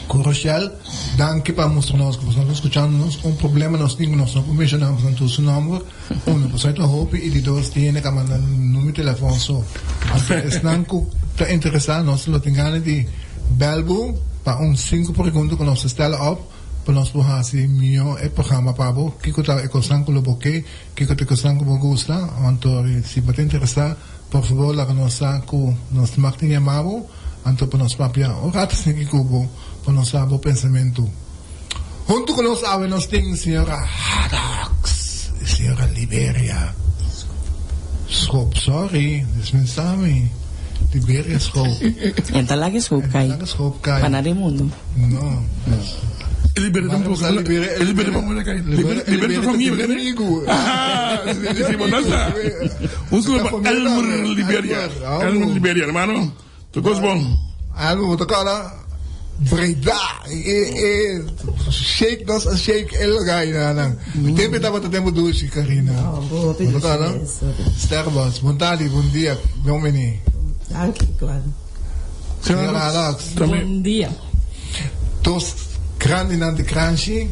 Ku Rochelle, danki pa mustra nos ku boso ta skuchando nos. Un problema nos tin ku nos no por menshoná boso tur su nòmber. Uno, pasobra ta hopi i di dos, tin hende ku a manda numero di telefòn so. Anto esnan ku ta interesá nos lo tin gana di bèl bo pa un sinku pregunta ku nos ta stèl òp pa nos por hasi mihó e programa pa bo. Kiko ta e kosnan ku lo bo ke, kiko ta e kosnan ku bo gusta. Anto si bo ta interesá, por fabor laga nos sa ku nos mag tin yama bo. Anto pa nos papia un rato sinki ku bo pa nos sa bo pensamentu. Huntu ku nos awe nos tin señora Haddox i señora Liberia Schoop. Sorry, dispensa mi. Liberia Schoop. En ta laga e Schoop kai. En ta laga Schoop kai. Pa nada e mundu. No. Liberia tampoco. Liberia, Liberia pa moda kai. Liberia, Liberia ta famia, ¿verdad? Amigo. Ah, sí, sí, bueno, está. Un saludo pa Elmer Liberia. Elmer Liberia, hermano. Tu cos bon. Elmer, bo ta kala Breda. E, e, shake nos a shake el lugar na nan. Tempo tabata tempo dushi, Karina. No, bo Bo ta kala? Sterkbos, bon tardi, bon dia, bon bini. Danki, Juan. Señora Alex. Bon dia. Dos grandinan di Kranshi,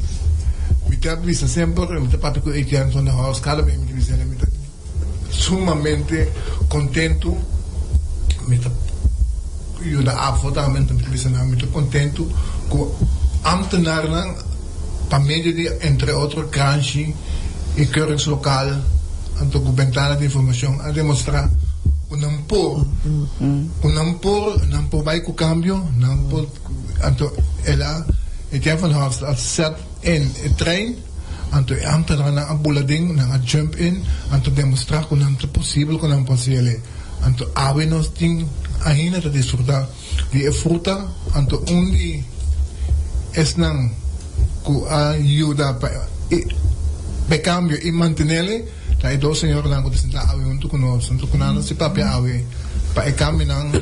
mi ta bisa semper, mi ta papia ku Etienne van der Horst, kada bes mi ta bisa mi ta sumamente kontentu, mi ta yuda afo tambe, mi ta bisa nan mi ta kontentu ku ambtenarnan. pa medio di entre otro Kranshi i Keuringslokaal anto ku Bentana di Informashon a demostrá ku nan por, ku nan por, nan por bai ku kambio, nan por, anto el a, Etienne van Horst a set in e trein, anto e ambtenaarnan a bula den, nan a jump in, anto demostrá ku nan ta posibel ku nan por hasi el'e. Anto awe nos tin ainda ta disfrutá di e fruta, anto un di esnan ku a yuda pa e kambio i mantenele ta e dos señornan ku ta sintá awe huntu ku nos. Anto ku nan nos ta papia awe pa e kambionan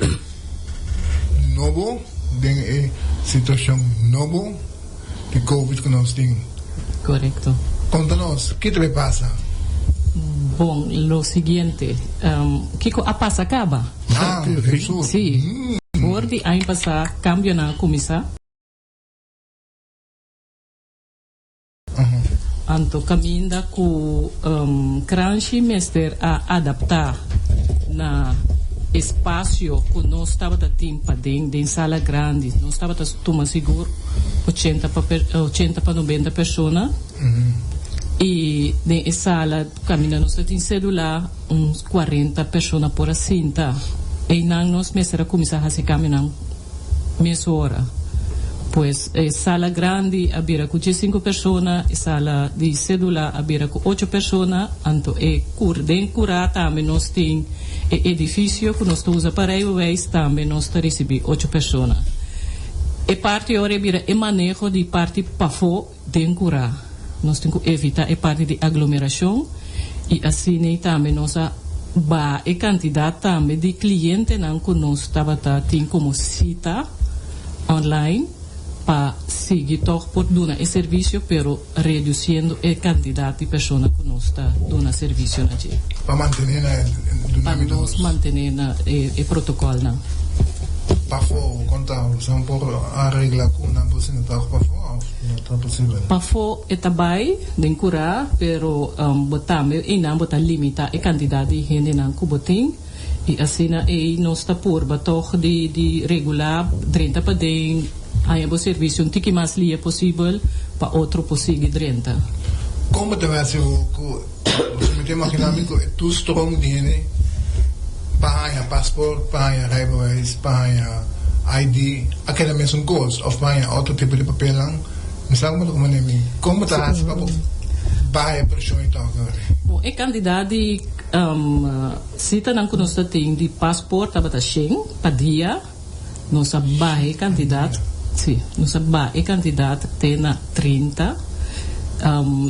nobo den e situashon nobo di covid ku nos tin. Korekto. Konta nos, ki ta bay pasa? Bon, lo siguiente, kiko a pasa kaba? Ah, Hesus. Sí, for di aña pasá kambionan a kuminsá. Anto kaminda ku Kranshi mester a adaptá na espasio ku nos tabata tin paden den sala grandi. Nos tabata tuma sigur ochenta pa ochenta pa nobenta persona i den e sala kaminda nos ta tin sedula un kuarenta persona por a sinta. Einan nos mester a kuminsá hasi kambionan mesora. Pues e sala grandi a bira ku diesinku persona, e sala di sedula a bira ku ocho persona, anto e kur den kurá tambe nos tin e edifisio ku nos ta usa pa rijbewijs tambe nos ta risibí ocho persona. E parti ora e bira e maneho di parti pafó den kurá. Nos tin ku evitá e parti di aglomerashon i asin'ei tambe nos a baha e kantidat tambe di klientenan ku nos tabata tin komo sita online pa sigui tòg por duna e servisio pero redusiendo e kantidat di persona ku nos ta duna servisio na dje. Pa mantené na e Pa nos mantené na e protokòlnan. Pafó, konta, boso por aregla ku nan por sinta tòg pafó òf no ta posibel? Pafó e ta bai den kurá, pero bo tambe einan bo ta limitá e kantidat di hendenan ku bo tin i asina ei nos ta purba tòg di di regulá drenta paden haña bo servisio un tiki mas lia posibel pa otro por sigui drenta. Kon bo ta hasi ku Pasobra mi ta imaginá mi ku e tur stroom di hende pa haña pasport, pa haña rijbewijs, pa haña ID a keda mesun kos òf pa haña otro tipo di papelnan. Mi sa komo ta komo mi. Kon bo ta hasi pa bo baha e preshon i tòg awor? Bon, e kantidat di sitanan ku nos ta tin di pasport tabata shen pa dia. Nos a baha e kantidat, sí, nos a baha e kantidat te na 30,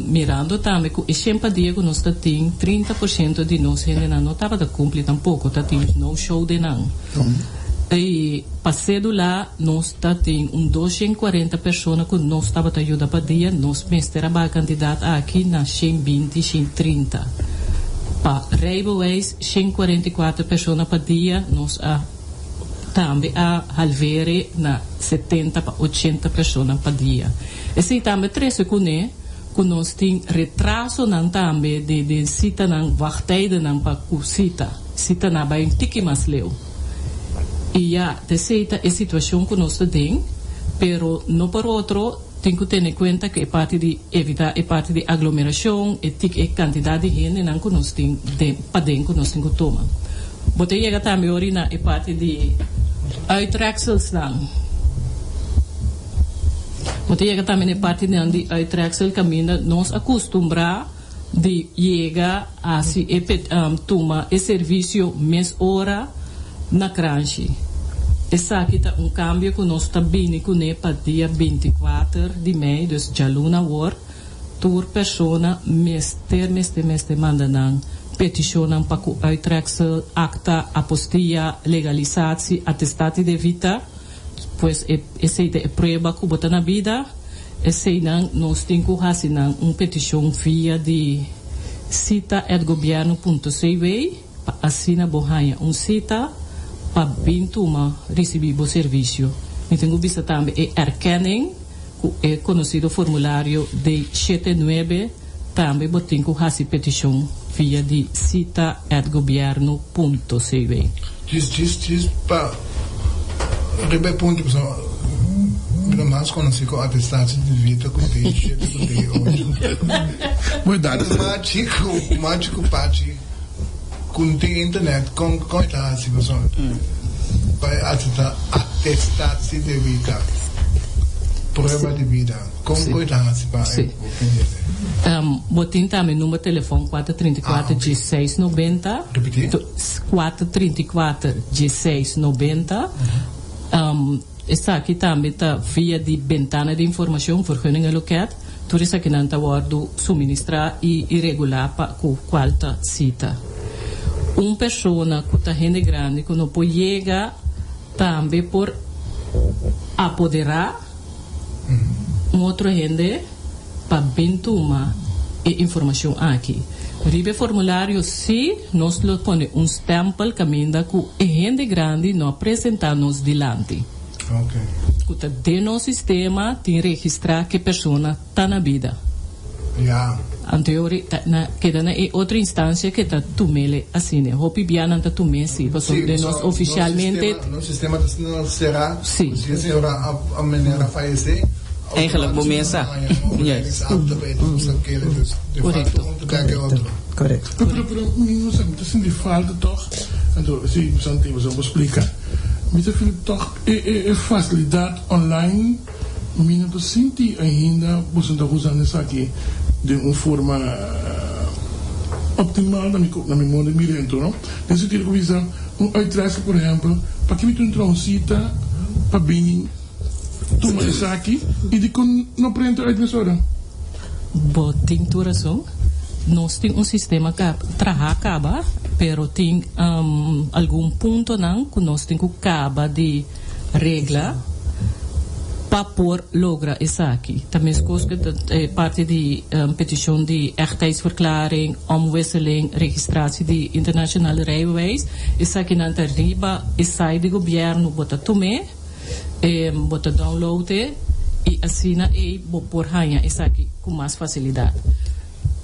mirando tambe ku e shen pa dia ku nos ta tin, 30 por shento di nos hendenan no tabata kumpli tampoko, ta tin no show den nan. I pa sedula nos ta tin un 240 persona ku nos tabata yuda pa dia, nos mester a baha e kantidat aki na 120, 130. Pa rijbewijs 144 persona pa dia nos a. Tambe a halvere na 70 pa 80 persona pa dia. Esei tambe trese kuné ku nos tin retrasonan tambe di den sitanan, wachttijdennan pa ku sita. Sitanan a bai un tiki mas leu. I ya, ta esei ta e situashon ku nos ta den, pero no por otro tin ku tene kuenta ku e parti di evitá e parti di aglomerashon, e tik e kantidat di hendenan ku nos tin den paden ku nos tin ku tuma. Bo ta yega tambe ori na e parti di uitrekselsnan. Bo ta yega tambe na e partinan di uitreksel kaminda nos a kustumbrá di yega hasi e tuma e servisio mes ora na Kranshi. Esaki ta un kambio ku nos ta bini kuné pa dia 24 di mei, dus djaluna awor. Tur persona mester mester mester manda nan petishonnan pa ku uittreksel, akta, apostilla, legalisatie, attestatie de vita, pues e esei ta e prueba ku bo ta na bida, eseinan nos tin ku hasi nan un petishon via di cita at gobierno punto cw pa asina bo haña un sita pa bin tuma risibí bo servisio. Mi tin ku bisa tambe e erkenning. Ku e konosido formulario D 79 tambe bo tin ku hasi petishon via di sita at gobierno punto cw. Djis djis djis pa riba e punto pasobra mi no. Uno mas konosí ku atestatie di vita ku tei shete ku tei ocho. Bo edat. Machi ku machi ku pachi ku no tin internet kon kon e ta hasi pasobra pa e atesta atestatie de vita prueba di bida kon kon e ta hasi pa e pidi esei. Bo tin tambe number telefon kuater 34 diesseis 90. Repiti. Kuater 34 diesseis 90. Esaki tambe ta via di bentana di informacion, vergunningenloket. Tur esakinan ta wordo suministra y regula pa cu cual ta cita. Un persona cu ta hende grandi cu no por yega tambe por apodera un otro hende pa bin tuma e informacion aki. Riba e formulario si nos lo pone un stempel caminda cu e hende grandi no a presenta nos dilanti. Cu ta den nos sistema tin registra cu e persona ta na bida. Anto e ora ta na keda na e otro instancia cu ta tumele asina. Hopi bia nan ta tume si, pasobra den nos oficialmente. Nos sistema ta asina cera cu si e señora a meneer a fayece. Eigenlijk bo mesa. Yes. Correcto. Correcto. Pero, pero, mi no sa, mi ta sinti falta toch, anto si Santi bo sa bo splica, mi ta feel toch e, e, e facilidad online, mi no ta sinti ainda boso ta usando esaki den un forma optimal na mi, na mi modo di mira anto, no? Den sentido cu bisa un uittreksel por ehempel, paki mi ta un traha un cita pa bini Tuma esaki y dicon no prente uit mesora? Bo tin tur razon. Nos tin un sistema ca traha caba, pero tin algun puntonan cu nos tin cu caba di regla pa por logra esaki. Ta mescos cu e parti di peticion di echtijdsverklaring, omwisseling, registratie di internationale rijbewijs. Esakinan ta riba e site di gobierno bo ta tum'e. E bo ta download e y asina ey bo por haña esaki cu mas facilidad.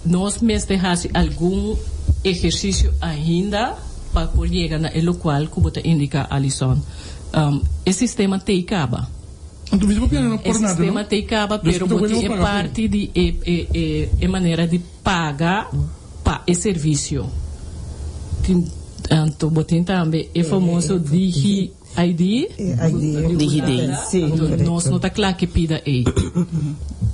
Nos mester haci algun ehercicio ainda pa por yega na e locual cu bo ta indica, Alison. E sistema t'ey caba. Anto mi ta papia no E por nada, no? sistema t'ey caba, Dus pero mi ta bo bueno tin e paga fu. parti di e e e e manera di paga pa e servicio. Tin anto bo tin tambe e famoso digi. ID? DigiD. Nos no ta kla ke pida ei.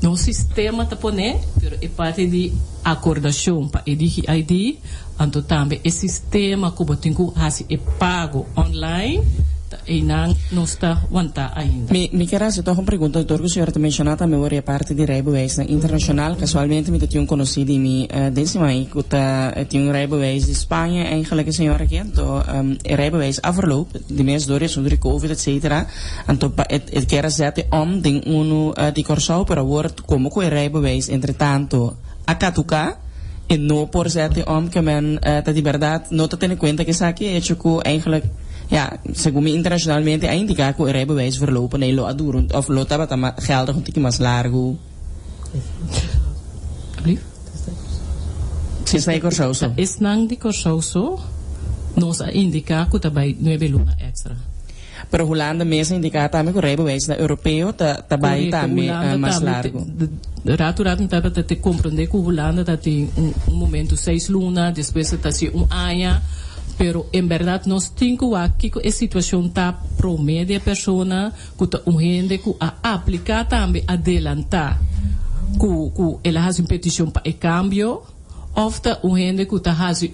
Nos sistema ta pone, pero e parti di akordashon pa e DigiID, anto tambe e sistema ku bo tin ku hasi e pago online, ta einan nos ta wantá ainda. Mi mi kier hasi tòg un pregunta, dor ku señora ta menshoná tambe wor e parti di rijbewijsnan internashonal. Kasualmente mi ta tin un konosí di mi den siman ei ku ta tin un rijbewijs di Spaña eigenlijk e señora aki, anto e rijbewijs a verloop. Di mes dor e asuntu di covid etcetera anto pa e e kier a zet e om den unu di Kòrsou pero awor komo ku e rijbewijs entre tanto a katuká e no por zet e om ke men ta di bèrdat no ta tene kuenta ku esaki e hecho ku eigenlijk ya segun mi internashonalmente a indiká ku e rijbewijs verlopen ei lo a dura un òf lo tabata geldig un tiki mas largu. Si esnan di Kòrsou so. Esnan di Kòrsou so nos a indiká ku ta bai nuebe luna èkstra. Pero Hulanda mes a indiká tambe ku rijbewijsnan europeo ta ta bai tambe mas largu. Ratu ratu mi tabata te komprondé ku Hulanda ta tin un momentu seis luna, despues ta hasi un aña. Pero en bèrdat nos tin ku wak kiko e situashon ta promé di e persona. Ku ta un hende ku a apliká tambe adelantá ku ku el a hasi un petishon pa e kambio òf ta un hende ku ta hasi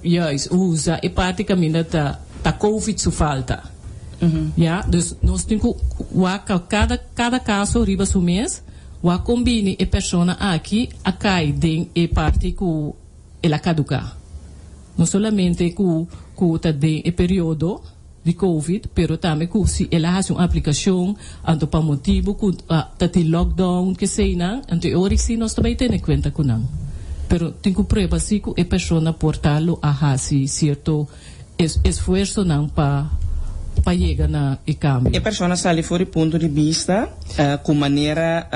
juist usa e parti kaminda ta ta covid su falta. Ya, dus nos tin ku wak kada kada kaso riba su mes wak kon bini e persona aki a kai den e parti ku el a kaduká. No solamente ku ku ta den e periodo. Di covid, pero tambe cu si el a haci un aplicacion, anto pa motibo cu ta tin lockdown keseynan, anto e ora si nos ta bay tene cuenta cu nan. Pero tin cu prueba si cu e persona por ta lo a haci cierto esfuerzonan pa pa yega na e cambio. E persona sali for di punto di bista cu manera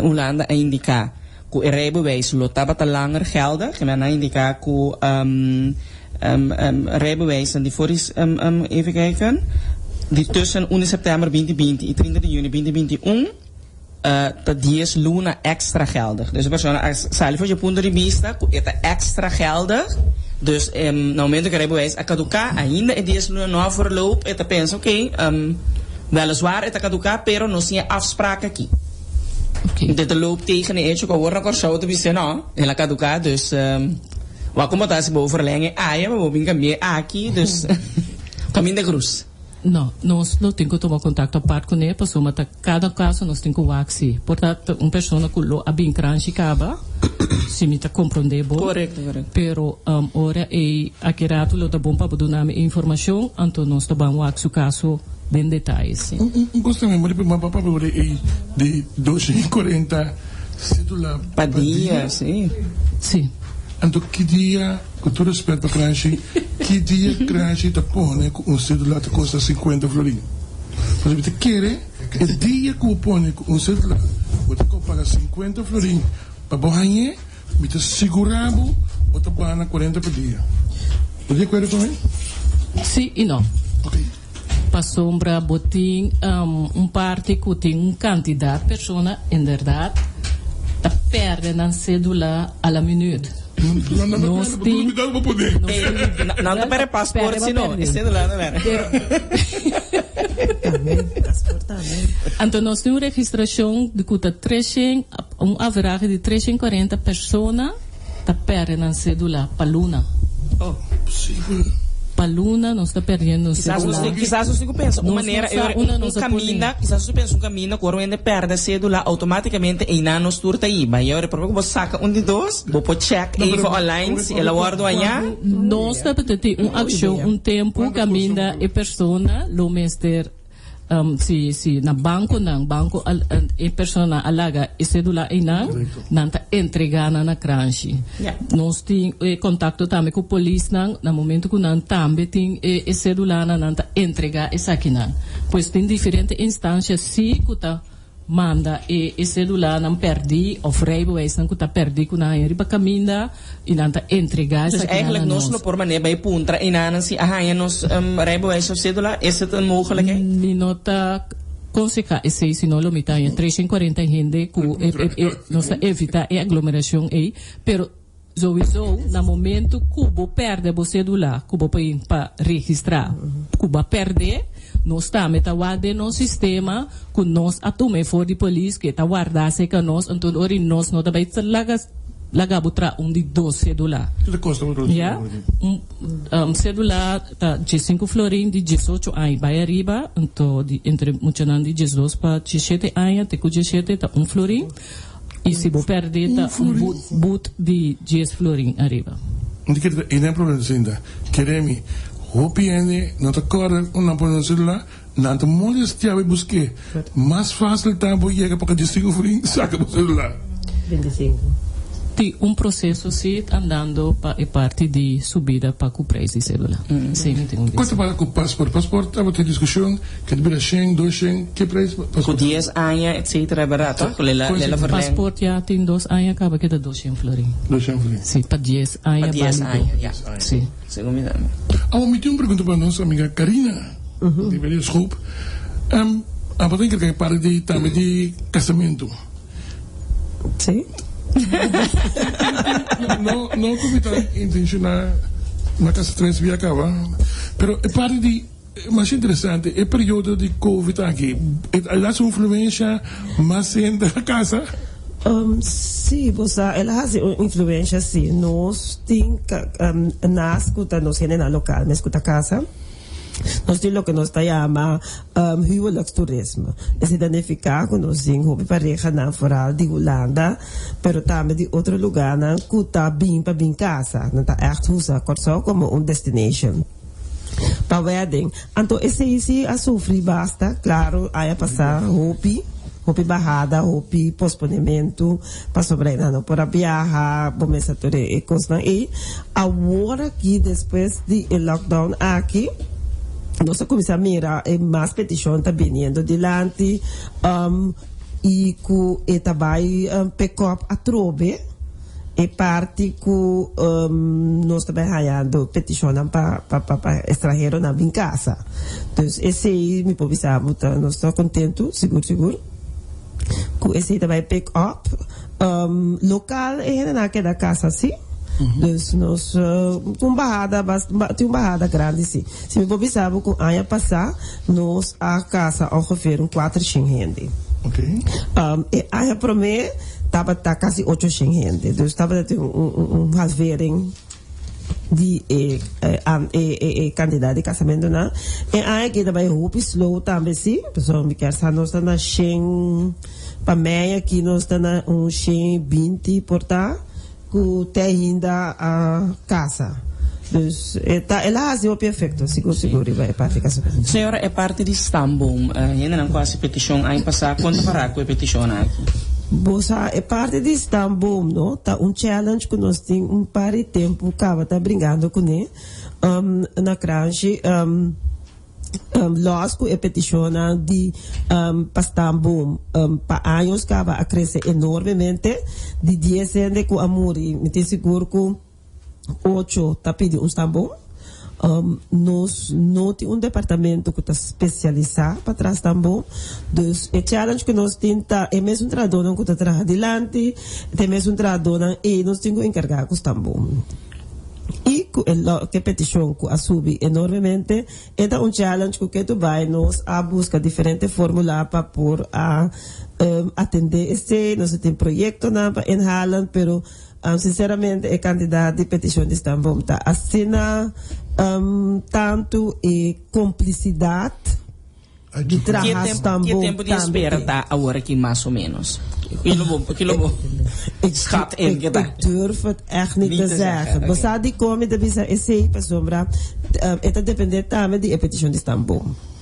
Hulanda a indica cu e rijbewijs lo tabata langer geldig, nan a indica cu rijbewijsnan di for di, even kijken. di tussen 1 di september 2020 y 30 di juni 2021 ta dies luna extra geldig. Dus e persona a sali for dje punto di bista cu e ta extra geldig, dus na momento cu e rijbewijs a caduca, ainda e dies luna no a verloop, e ta pensa ok, weliswaar e ta caduca, pero nos tin e afspraak aki. Dit ta loop tegen e hecho cu awor na Corsou ta bisa no, el a caduca, dus wak como ta si bo verleng e aya pa bo bin cambia e aki, dus caminda cruz. No, nos lo tin cu tuma contacto apart cu ne pasobra ta cada caso nos tin cu wak si por ta un persona cu lo a bin cranshi caba, si mi ta comprende bo. Correcto, correcto. Pero ora ey aki rato lo ta bon pa bo duna mi e informacion, anto nos ta ban wak su caso den detaye, si. Un cos tambe, bo di papia ora ey di 240 cedula pa dia. Si. Si. Anto ki dia, ku tur respet pa Kranshi, ki dia Kranshi ta pone ku un sedula ta kosta sinkuenta florin? Pasobra mi ta kere e dia ku bo pone ku un sedula bo ta paga sinkuenta florin pa bo hañ'é, mi ta sigurá bo bo ta bana kuarenta pa dia. Bo di akuerdo ku mi? Sí i no. Ok. Pasobra bo tin un parti ku tin un kantidat persona inderdat ta pèrdè nan sédula a la minüt. Nos tin. Nan ta pèrdè pasport si no, e sédula no pèrdè. Anto nos tin un registrashon di ku ta treshen, un averahe di 340 persona. Ta perde nan cedula pa luna. Pa luna nos ta perdiendo nos cedula. Kisas nos tin cu pensa un manera, un caminda, kisas nos tin cu pensa un caminda cu ora un hende perde cedula automaticamente eynan nos tur ta iba. Y ora prome cu bo saca un di dos, bo por check even online si el a wordo aña. Nos ta tin un accion un tempo caminda e persona lo mester. Si si na banconan, banco e personanan a laga e cedula eynan, nan ta entrega nan na Kranshi. Nos tin e contacto tambe cu polisnan, na momento cu nan tambe tin e cedulanan, nan ta entrega esakinan. Pues tin diferente instancia si cu ta Manda e e cedulanan perdi of rijbewijsnan cu ta perdi cu nan haña riba caminda y nan ta entrega Dus esakinan na eigenlijk nos nos. lo por manera bay puntra enanan si a haña nos rijbewijs of cedula? Is het een mogelijkheid? Mi no ta conseha esey sino lo mi ta haña 340 hende cu e e e nos ta evita e aglomeracion ey pero Souiso na momento cu bo perde bo cedula cu bo por pa registra cu bo a perde, nos tambe ta wak den nos sistema cu nos a tuma e for di polis cu e ta warda cerca nos, anto ora nos no ta bay laga laga bo traha un di dos cedula. Ki ta costa bo Ya, un cedula ta diescinco florin di diesocho aña bay ariba, anto di entre muchanan di diesdos pa diesshete aña te cu diesshete ta un florin. I si bo pèrdè ta un but di dies florin ariba. Mi ta kere ta e problema sinta. Kere mi, hopi hende no ta kòrda ku nan pone nan selulá, nan ta molestiá bo i busk'é. Mas fásil ta bo yega pa 15 florin saka bo selulá. 25. Tin un proseso si ta andando pa e parti di subida pa ku preis di selulá. Si mi tin un Kua ta pasa ku pasport? Pasport tabata tin diskushon. Ke ta bira shen, dos shen, ke prijs paspoort? Ku dies aña etcetera berdad toch? Ku lela lela verleng. Paspoort ya tin dos aña kaba ke ta dos shen florin. Dos shen florin. Si, pa dies aña Pa dies balido. aña, ya. Si. Segun mi tambe. Awor mi tin un pregunta pa nos amiga Karina di Medio Schoop. Abo ta enkarga e parti di tambe di kasamentu. Si. No no ku mi ta intenshoná na kasa tres bia kaba, pero e parti di. Mas interesante, e periodo di covid aki, el a hasi un influencia mas hende a casa? Sí, bo sa, el a hasi un influencia sí. Nos tin nas cu ta nos hendenan local mes cu ta casa. Nos tin loke nos ta yama huwelijkstoerisme. Esei ta nifica cu nos tin hopi parehanan foral di Hulanda, pero tambe di otro lugarnan cu ta bin pa bin casa. Nan ta echt usa Corsou como un destination. Pa wedding. Anto esei si a sufri basta, claro, aña pasa hopi, hopi bahada, hopi posponementu, pasobra nan no por a biaha, bo mester tur e cosnan ei. Awor aki despues di e lockdown aki, nos a cuminsa mira e mas peticion ta biniendo dilanti, y cu e ta bay pick up atrobe. E parti ku nos ta bai hañando petishonnan pa pa pa estranheronan bin kasa. Dus esei mi por bisa bo ta nos ta kontentu sigur sigur ku esei ta bai pick up. Lokal e hendenan a keda kasa si. Dus nos un bahada bas tin un bahada grandi si. Si mi por bisa bo ku aña pasá nos a kasa ongeveer un kuatershen hende. E aña promé. Tabata kasi ochoshen hende, dus tabata tin un halvering di e e kantidat di kasamentunan. E aña aki ta bai hopi slow tambe si, pasobra mi kier sa nos ta na shen, pa mei aki nos ta na un shen i binti por ta ku te ainda a kasa. Dus e ta el a hasi hopi efekto sigur sigur riba e parti kasamentu. Señora, e parti di stamboom, hendenan ku hasi petishon aña pasá, kon ta pará ku e petishonnan aki? Bo sa, e parti di stamboom no ta un challenge ku nos tin un par di tempu kaba ta bringando kuné na Kranshi. Lòs ku e petishonnan di pa stamboom pa años kaba a krese enormemente. Di dies hende ku a muri, mi tin sigur ku ocho ta pidi un stamboom. Nos no tin un departamento ku ta spesialisá pa traha stamboom. Dus e challenge ku nos tin ta e mesun trahadónan ku ta traha dilanti, ta e mesun trahadónan ei nos tin ku enkargá ku stamboom. I ku e loke petishon ku a subi enormemente, e ta un challenge ku ketu bai nos a buska diferente formula pa por a atendé esei. Nos a tin proyektonan pa inhalen, pero Sinceramente e cantidad di peticion di stamboom ta asina tanto e complicidad di traha stamboom Ki tempo di espera ta awor aki mas o menos? Ki lo bo schat in ke ta? Ik durf het echt niet te zeggen. Bo sa dikon mi ta bisa esey? Pasobra e ta depende tambe di e peticion di stamboom.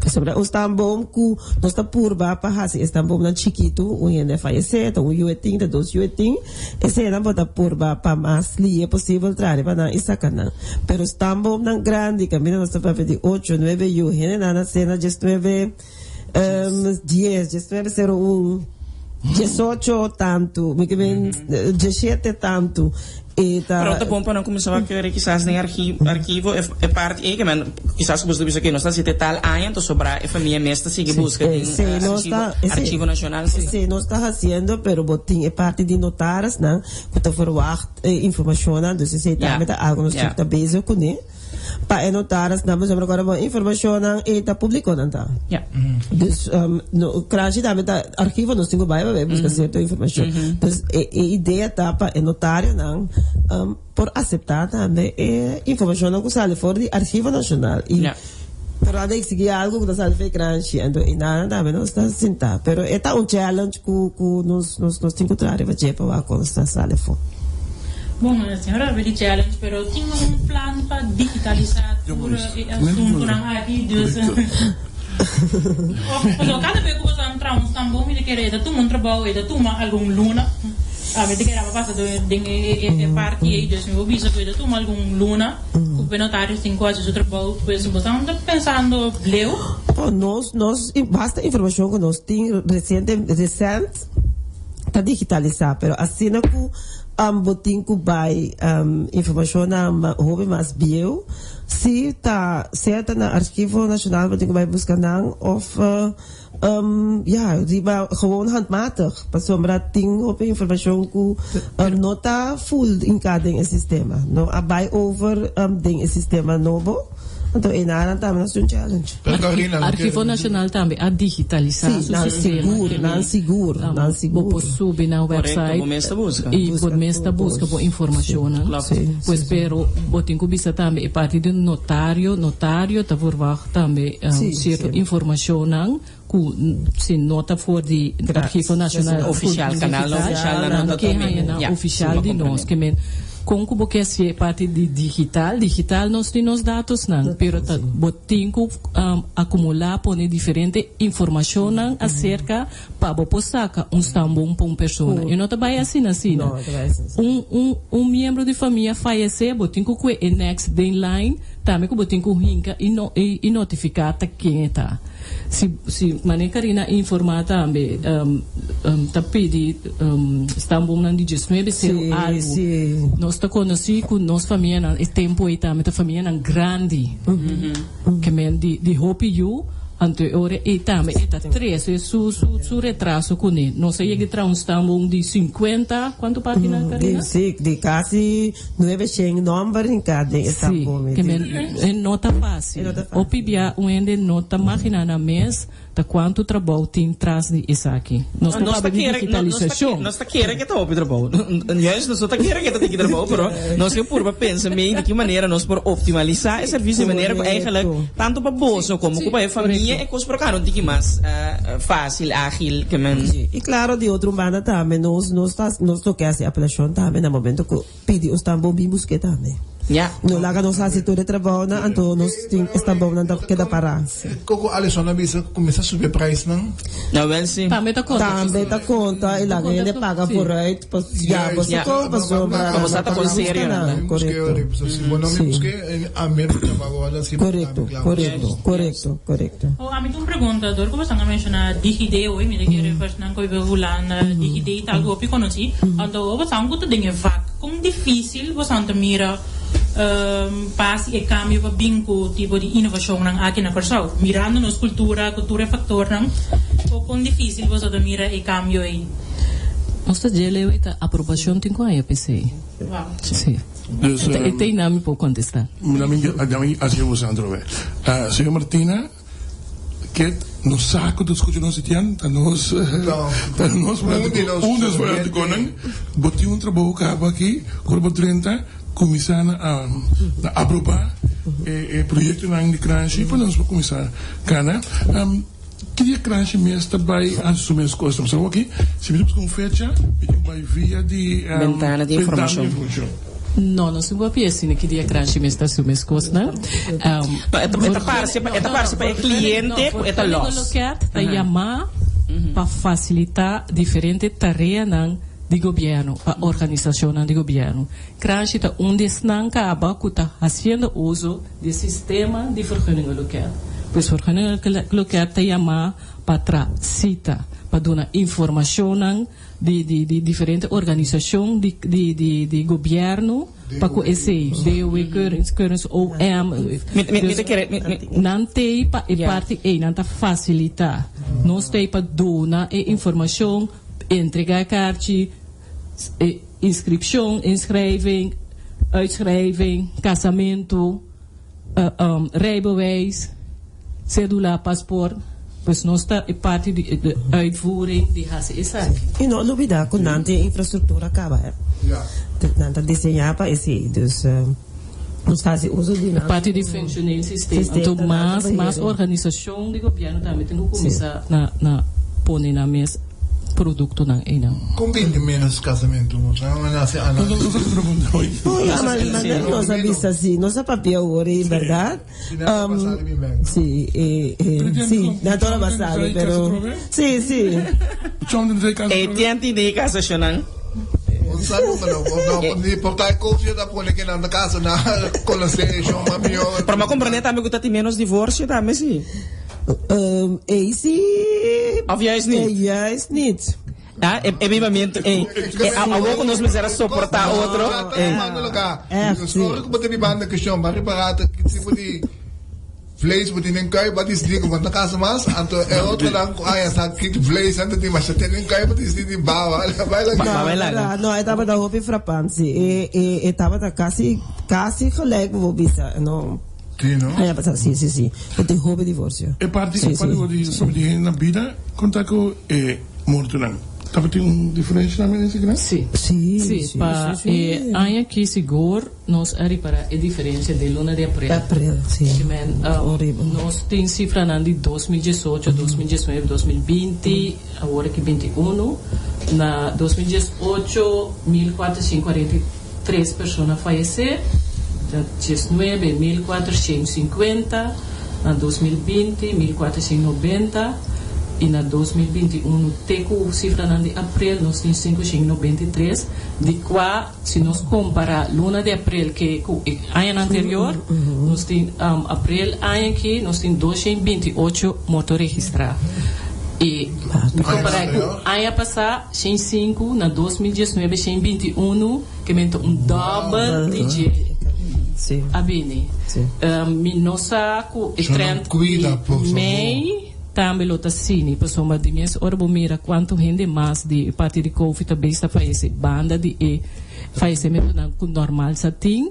Pasobra un stamboom ku nos ta purba pa hasi e stamboomnan chikitu, un hende a fayesé, ta un yu e tin, ta dos yu e tin, eseinan bo ta purba pa mas lihe posibel traha riba nan i saka nan. Pero stamboomnan grandi, kaminda nos ta papia di ocho, nuebe yu, hendenan a nase na diesnuebe dies, diesnuebe sero un, diesocho tantu, mi ke men dieshete tantu. E ta. Pero ta bon pa nan kuminsá wak kere kisas den archivo e parti ei, ke men kisas ku bo ta bisa ke nos ta hasi te tal aña, anto sobrá e famia mes ta sigui buska den archivo nashonal. Esei nos ta hasiendo, pero bo tin e parti di notarisnan ku ta verwagt e informashonnan, dus esei tambe ta algu nos tin ku ta bezig kuné. Pa e notarisnan, pasobra ora bo informashonnan ei ta públiko nan ta. Dus no Kranshi tambe ta archivo nos tin ku bai pa bai buska sierto informashon. Dus e e idea ta pa e notarionan por aseptá tambe e informashonnan ku sali for di Archivo Nashonal i pero nan ta eksigí algu ku ta sali for di Kranshi anto e nan tambe nos ta sintá. Pero e ta un challenge ku ku nos nos nos tin ku traha riba dje pa wak kon nos ta sali afó. Bon, señor a di challenge, pero tin un plan pa digitalisa tur e asuntunan aki, dus of pasobra kada bes ku boso a traha un stambon mi ta kere e ta tuma un trabou, e ta tuma algun luna, mi ta kere a pasa den e parti ei, dus mi por bisa ku e ta tuma algun luna ku e notario tin ku hasi su trabou, pues boso ta pensando bleu? Oh, nos nos basta informashon ku nos tin resiente resent ta digitalisá, pero asina ku Bo tin ku bai informashonnan hopi mas bieu. Si ta sea ta na Archivo Nashonal bo tin ku bai buska nan òf ya riba gewoon handmatig pasobra tin hopi informashon ku no ta full hinká den e sistema. No a bai over den e sistema nobo. Anto e nan tambe nos tin un challenge. Archivo Nacional tambe a digitalisa su sistema. Sigur, nan sigur, nan sigur. Bo por subi nan website y bo mes ta busca bo informacionnan. Pues pero bo tin cu bisa tambe e parti di notario, notario ta verwacht tambe cierto informacionnan cu si no ta for di Archivo Nacional Oficial, canal oficial nan no ta ke haña nan oficial di nos. Ke men kon ku bo ke hasi e parti di digital, digital nos tin nos datosnan, pero ta bo tin ku akumulá pone diferente informashonnan aserka pa bo por saka un stambon pa un persona. E no ta bai asina asina. Un un un miembro di famia fayesé bo tin ku kue e next den line tambe ku bo tin ku hinka i no i notifiká ta ken e ta. Si si manera Carina a informa tambe ta pidi stamboomnan di diesnuebe sero algu. Nos ta conoci cu nos famianan e tempo ey tambe ta famianan grandi. Ke men di di hopi yu, anto e ora ei tambe e ta trese su su su retraso kuné. Nos a yega di traha un stamboom di sinkuenta, kuantu página, Karina? Di, si, di kasi nuebe shen nòmber hinká den e stamboom. Si, ke men e no ta fásil. Hopi bia un hende no ta maginá nan mes Ta cuanto trabou tin tras di esaki? Nos por papia di digitalisacion. Nos ta kere ke ta hopi trabou. Juist nos no ta kere ke ta tiki trabou, pero nos ke purba pensa mee di ki manera nos por optimalisa e servicio di manera cu eigenlijk tanto pa boso como cu pa e famia e cos por cana un tiki mas facil, agil, ke men. Y claro di otro banda tambe nos nos ta nos lo ke haci apelacion tambe na momento cu Pidi un stambou bin busk'é tambe. Ya. No laga nos hasi tur e trabounan, anto nos tin e stambounan ta keda pará. Koko Alison a bisa ku kuminsá subi e preisnan? Na wèl si. Tambe ta konta. Tambe ta konta i laga hende paga vooruit pa ya bo sa kon pasobra Pa bo sa ta kon serio nan. Korekto. Korekto, korekto, korekto, korekto. Oh, ami tin un pregunta, dor ku boso a menshoná DigiD hoy, mi ta kere personan ku vive Hulanda, DigiD ta algu hopi konosí, anto bo sa ku ta den e vak, kon difísil bo ta mira pa hasi e kambio pa bin ku tipo di inovashonnan aki na Kòrsou? Mirando nos kultura ku tur e faktornan, kon difísil bo ta mira e kambio ei? Nos ta dje leu ei ta aprobashon tin ku haña p'esei. Sí. Dus, E te na mi por kontestá. Na mi na mi hasi bo Sandro we. Señor Martina, ket nos sa ku ta skucha nos itian ta nos ta nos politiko, un di nos politikonan. Bo tin un trabou kaba aki ku ora bo drenta kuminsá na na aprobá e e proyektonan di Kranshi pa nos por kuminsá kana. Ki dia Kranshi mes ta bai hasi su mes kos? Pasobra awor aki si mi ta buska un fecha mi tin ku bai via di Bentana di informashon. No, nos tin ku papia asina ki dia Kranshi mes ta hasi su mes kosnan. No, e ta parse pa e ta parse pa e kliente ku e ta lòs. Vergunningenloket ta yamá pa fasilitá diferente tareanan di gobièrnu, pa organisashonnan di gobièrnu. Kranshi ta un di esnan kaba ku ta hasiendo uso di e sistema di vergunningenloket. Pues vergunningenloket ta yamá pa tra sita, pa duna informashonnan di di di diferente organisashon di di di di gobièrnu pa ku esei, DOW, keurings, keurings OM. Mi mi mi ta kere mi mi. Nan t'ei pa e parti ei, nan ta fasilitá. Nos t'ei pa duna e informashon, entregá e karchi, e inscripcion, inschrijving, uitschrijving, casamento, rijbewijs, cedula, paspoort. Pues nos ta e parti di de uitvoering di haci esaki. Y no lubida cu nan tin infrastructura caba hè. Nan ta diseña pa esey, dus nos ta haci uso di nan. Parti di functioneel systeem. Anto mas mas organisacion di gobierno tambe tin cu cuminsa na na pone nan mes productonan eynan. Con bini menos casamento? Nos a bisa si, nos a papia awor ey berdad. Si, si, na tora basali pero si, si. E tienti di casacionnan. Pero mi a comprende tambe cu ta tin menos divorcio tambe si. Ey si. Of juist niet? Ey juist niet. Ah, e, e bibamento, ey, e, awor cu nos mester a soporta otro, ey. Echt, si. Vlees bo tin den kuip, bo a disidí ku bo no ta kasa mas, anto e otronan ku aña sa kit vlees nan ta tin masha ten den kuip, bo ta disidí di bawa, bai laga. No, Bai laga. no, e tabata hopi frappant, si. E, e, e tabata kasi, kasi gelijk bo por bisa, no. Sí, no? Aña pasá, sí, sí, sí. E tin hopi divorcio. E parti, Sí, e parti sí. bo di sobre di hende na bida, konta ku e mortonan. Tabatin un diferensha tambe den esaki nan? Sí. Sí, Sí, sí, pa sí, sí. e aña aki sigur nos a ripará e diferensia den luna di aprel. Aprel, sí. Ke men, Horrible. nos tin sifranan di 2018, 2019, 2020, awor aki 21. Na 2018, 1443 persona a fayesé, na 19, 1450, na 2020, 1490. i na 2021 te ku sifranan di aprel nos tin 593, di kua si nos kompará luna di aprel ke ku e añanan anterior, nos tin aprel aña aki nos tin 228 morto registrá. I kompará ku aña pasá 105, na 2019 121, ke men ta un dòbel di dje a bini. Mi no sa ku e trend di mei tambe lo ta sini, pasobra di mes ora bo mira kuantu hende mas di e parti di covid ta bes ta fayesé banda di e fayesementunan ku normal sa tin,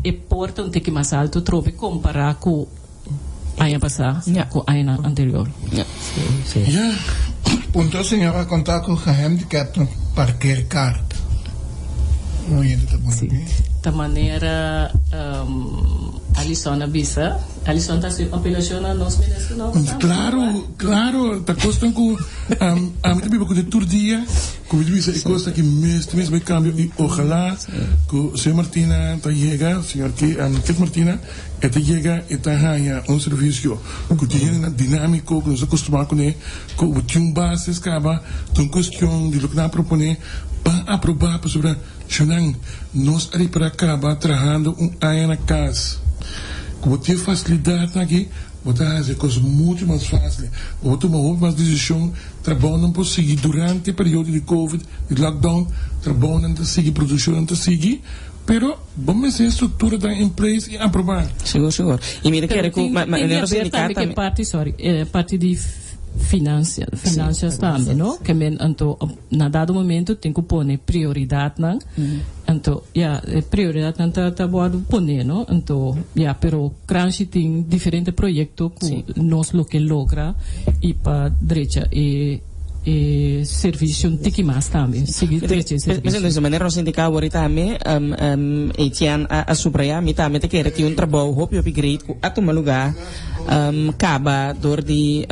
e por ta un tiki mas altu trobe kompará ku aña pasá ku añanan anterior. Ya. Puntra señora kon ta ku gehandicapten parkeerkaart. Un hende ta pone aki. Ta manera Alison a bisa. Alison ta haci apelacion na nos minister no? Claro, claro. Ta cosnan cu ami ta biba cu den tur dia. Cu mi ta bisa e cos aki mester mes bay cambio y ojalá cu señor Martina ta yega, señor Kit Martina, e ta yega e ta haya un servicio cu tin hendenan dinamico cu nos a costuma cune, cu bo tin un bases caba, ta un cuestion di loke nan a propone ban aproba pasobra Shunan, nos a ripara caba trahando un aña na cas. Cu bo tin e facilidadnan aki, bo ta haci e cos mucho mas facil. Bo por tuma hopi mas decision, trabounan por sigui durante e periodo di covid, di lockdown, trabounan ta sigui, produccionnan ta sigui, pero bo mester e structura ta in place y aproba. Sigur, sigur. Y mi ta kere cu ma, ma, Pero tin di haber tambe cu e parti, sorry, e parti di financia, financias tambe, no? Ke men anto Na dado momento tin ku pone prioridatnan, anto ya e prioridatnan ta ta wòrdu poné no, anto ya pero Kranshi tin diferente proyekto ku nos lo ke logra i pa drecha e e servisio un tiki mas tambe, sigui drecha e servisio. Mester manera nos indiká awor i tambe Etienne a subrayá, mi tambe ta kere tin un trabou hopi hopi great ku a tuma lugá. Caba door di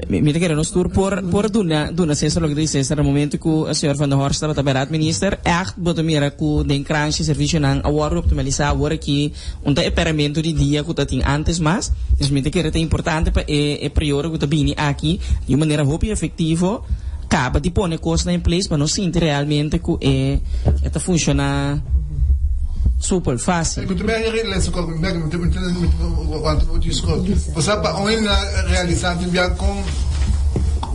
mi ta kere nos tur por por duna duna Cesar loke ta di Cesar na momento cu señor Van der Horst tabata beraad minister echt bo ta mira cu den Kranshi servicionan a wordo optimalisa awor aki un ta e peramento di dia cu ta tin antes mas dus mi ta kere ta importante pa e e periodo cu ta bini aki di un manera hopi efectivo caba di pone cosnan in place pa nos sinti realmente cu e e ta funciona Super fácil. Ku ta bèk les ko bèk mi ta mi ta wanta bo disko. Bo sa pa un hende realisá tin bia kon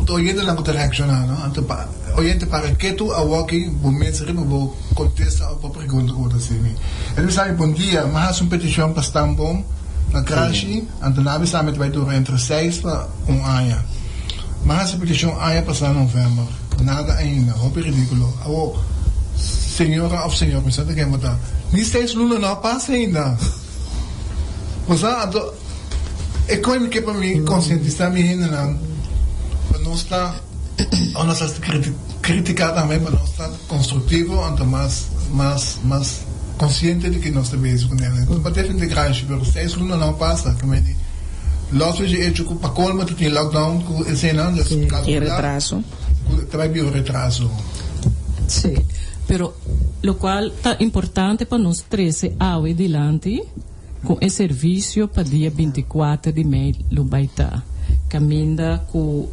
ta oyentenan ku ta reakshoná no. Anto pa oyente para ketu awoki bo mes riba bo kontesta òf bo pregunta ku bo ta hasi mi. E ta bisa mi bon dia, mi a hasi un petishon pa stamboom na Kranshi, anto nan a bisa mi ta bai dura entre seis pa un aña. Mi a hasi petishon aña pasá novèmber. Nada ainda, hopi ridículo. Awor, señora of señor, mi sa ta ken bo ta, ni seis luna no a pasa ainda. Bo sa, anto e koe mi ke pa mi konsientisá mi hendenan pa nos ta, of nos ta kritiká tambe, pa nos ta konstruktivo, anto mas, mas, mas konsiente di ke nos ta bezig kuné. No pa defendé Gramsci, pero seis luna no a pasa, ke mi di, lòs wes e echo ku pa kolmo ta tin lockdown ku eseinan, dus E retraso. Ku ta bai bira un retraso. Sí, pero lokual ta importante pa nos trese awe dilanti ku e servisio pa dia 24 di mei lo bai ta kaminda ku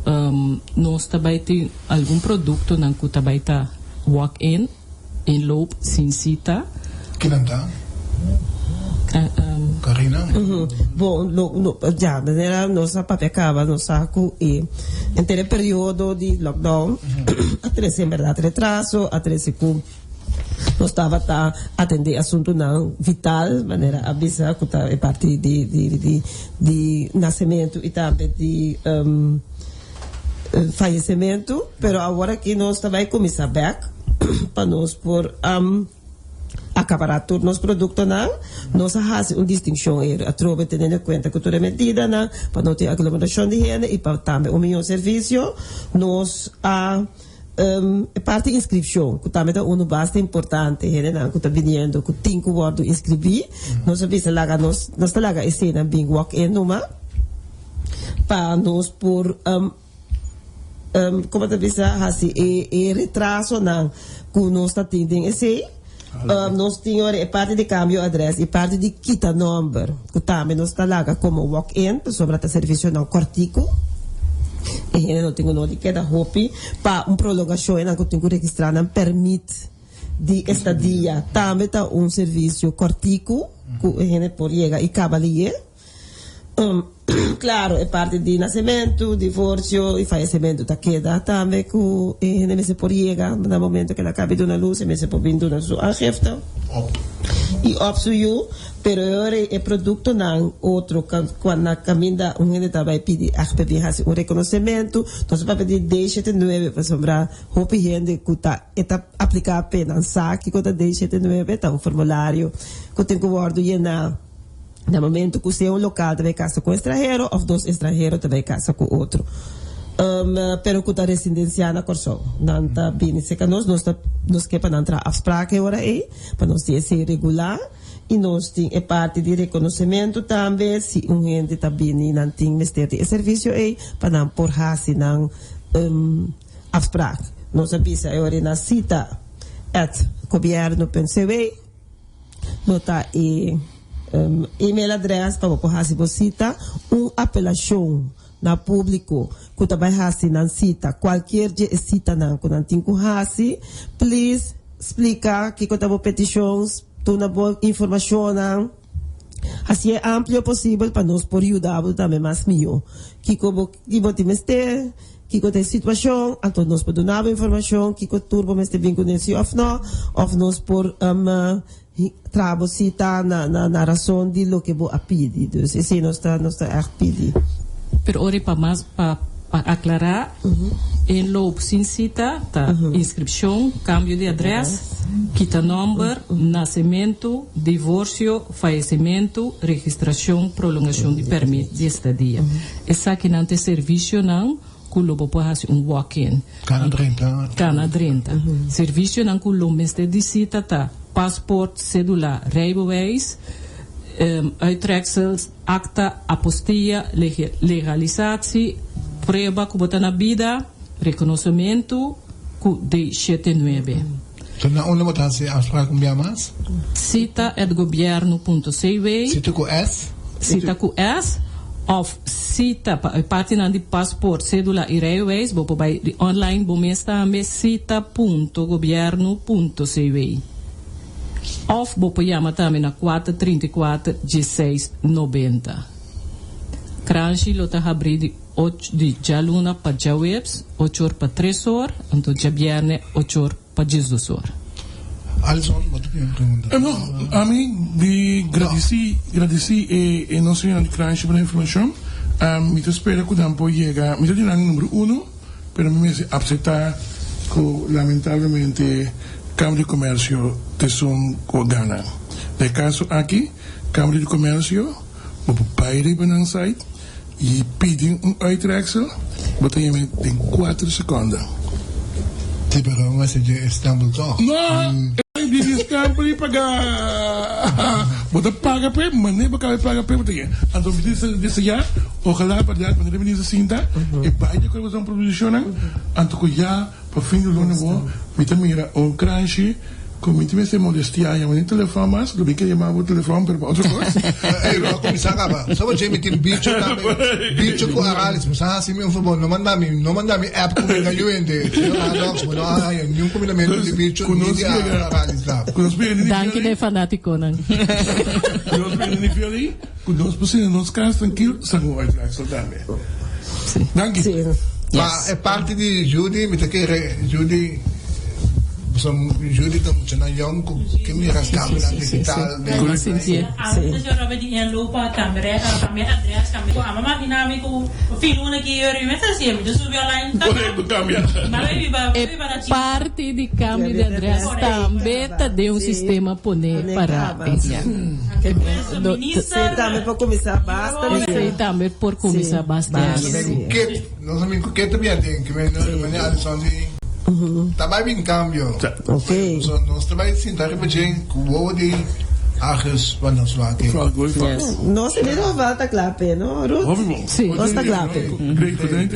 nos ta bai tin algun produktonan ku ta bai ta walk-in. Inloop sin sita. Kinan ta? Carina? Bon, lo, lo, ya, manera nos a papia caba, nos sa cu e henter e periodo di lockdown a trece en berdad retraso, a trece cu nos tabata atende asuntonan vital, manera a bisa cu ta e parti di, di, di, di nacemento y tambe di fayecimento, pero awor aki nos ta bay cuminsa bek pa nos por acapará tur nos productonan. Nos a haci un distincion ey atrobe teniendo en cuenta cu tur e medidanan pa no tin aglomeracion di hende y pa tambe un miho servicio. Nos a e parti inscripcion cu tambe ta uno basta importante, hendenan cu ta biniendo cu tin cu wordo inscribi, nos a bisa laga nos, nos ta laga eseynan bin walk in numa. Pa nos por como ta bisa haci e e retrasonan cu nos ta tin den esey. Nos tin ora e parti di cambio adres y parti di kita nomber cu tambe nos ta laga como walk in pasobra ta servicionan cortico. E hende no tin ku no di keda hopi pa un prolongashon e nan ku tin ku registrá nan pèrmit di estadia. Tambe ta un servisio kòrtiku ku e hende por yega i kaba lié. Klaro e parti di nasementu, divorsio i fayesementu ta keda tambe ku e hende mester por yega na momento ku el a kaba di duna lus e mester por bin duna su aangifte i òp su yu. Pero e ora ei e produktonan otro kua na kaminda un hende ta bai pidi ègt pa bin hasi un rekonosementu, nos a papia di D 79 pasobra hopi hende ku ta e ta apliká p'e nan sa kiko ta D 79, ta un formulario ku tin ku wòrdu yená na momento ku sea un lokal ta bai kasa ku un estranhero òf dos estranhero ta bai kasa ku otro pero ku ta residensiá na Kòrsou. Nan ta bini serka nos, nos ta nos ke pa nan traha afsprak e ora ei pa nos tin esei regulá. I nos tin e parti di rekonosementu tambe, si un hende ta bini nan tin mester di e servisio ei pa nan por hasi nan afsprak. Nos a bisa e ora na sita at gobierno punt cw no ta e email adres pa bo por hasi bo sita. Un apelashon na publico ku ta bai hasi nan sita, kualkier dje e sitanan ku nan tin ku hasi, please splika kiko ta bo petishon, duna bo informashonnan, hasi e amplio posibel pa nos por yuda bo tambe mas mihó. Kiko bo ki bo tin mester, kiko ta e situashon, anto nos por duna bo informashon kiko tur bo mester bin kuné si òf no, òf nos por Traha bo cita na na rason di loke bo a pidi. Dus esei nos ta nos ta echt pidi. Pero ora pa mas pa pa aclara, inloop sin cita ta inscripcion, cambio di adres, kita nomber, nacemento, divorcio, fayecimento, registracion, prolongacion di permit di estadia. Esakinan ta e servicionan ku lo bo por hasi un walk-in. Kana drenta. Kana drenta. Servisionan ku lo mester di sita ta, pasport, sedula, rijbewijs, uittreksels, akta, apostilla, legalisatie, prueba ku bo ta na bida, rekonosementu ku D 79. So na unda bo ta hasi afspraak un bia mas? Sita at gobierno punto cw. Sita ku S? Sita ku S of sita pa e partinan di paspoort, cedula y rijbewijs bo por bai di online bo mes tambe sita punto gobierno punto cw. Of bo por yama tambe na 434 1690. Kranshi lo ta habri di och di djaluna pa djaweps ocho or pa tres or, anto djabierne ocho or pa 12 or. Alison, bo ta tin un pregunta? No, ami di gradisí, gradisí e e nos señora di Kranshi pa nan informashon. Mi ta spera ku nan por yega, mi ta di nan numero uno, pero mi mester apseptá ku lamentablemente Kamara di Komersio ta esun ku a gana. Den e kaso aki, Kamara di Komersio, bo por bai riba nan site i pidi un uitreksel, bo ta yama den kuater sekonde. Si, pero bo mester dje e stempel toch? No, e di di stempel i paga. Bo ta paga p'e, manera bo kaba di paga p'e bo ta yega. Anto mi ta desea, ojalá bèrdat manera minister sinta e bai di akuerdo ku esnan proposishonnan, anto ku ya Pa fin di luna bo mi ta mira un kranshi ku mi ta mester molestiá yama ni telefòn mas, lo mi ke yama bo telefòn pero pa otro kos. Ey, bo a kuminsá kaba. Sa bo dje mi tin bicho tambe, bicho ku Aralis. Bo sa hasi mi un fabor, no manda mi, no manda mi app kuminda yu hende. Señor Adox, bo no a haña niun kumindamentu di bicho ni di Aralis la. Ku nos bira di Danki na e fanátikonan. Ku nos bira di nivel ei, ku nos por sinti nos kas trankil, sa ku uitreksel tambe. Danki. Pa e parti di Judy mi ta kere Judy pasobra Judy ta muchanan yong ku ke mira kambionan digital den. Ku sintié. Amo ta jora di inloop pa kambia kambia adres kambia ku amo makina mi ku fin luna ki yori mi mester hasié mi ta subi online kambia. E parti di kambio di adres tambe ta den un sistema pone para Sí, tambe por kuminsá basta. Esei tambe por kuminsá basta. Nos a bin ku ke ta bin aden, ke men manera Alison di ta bai bin kambio. Ok. So nos ta bai sinta riba dje ku wowo di Agus pa nos wak. Nos in ieder geval ta kla p'e, no Ruth? Si. Nos ta kla p'e.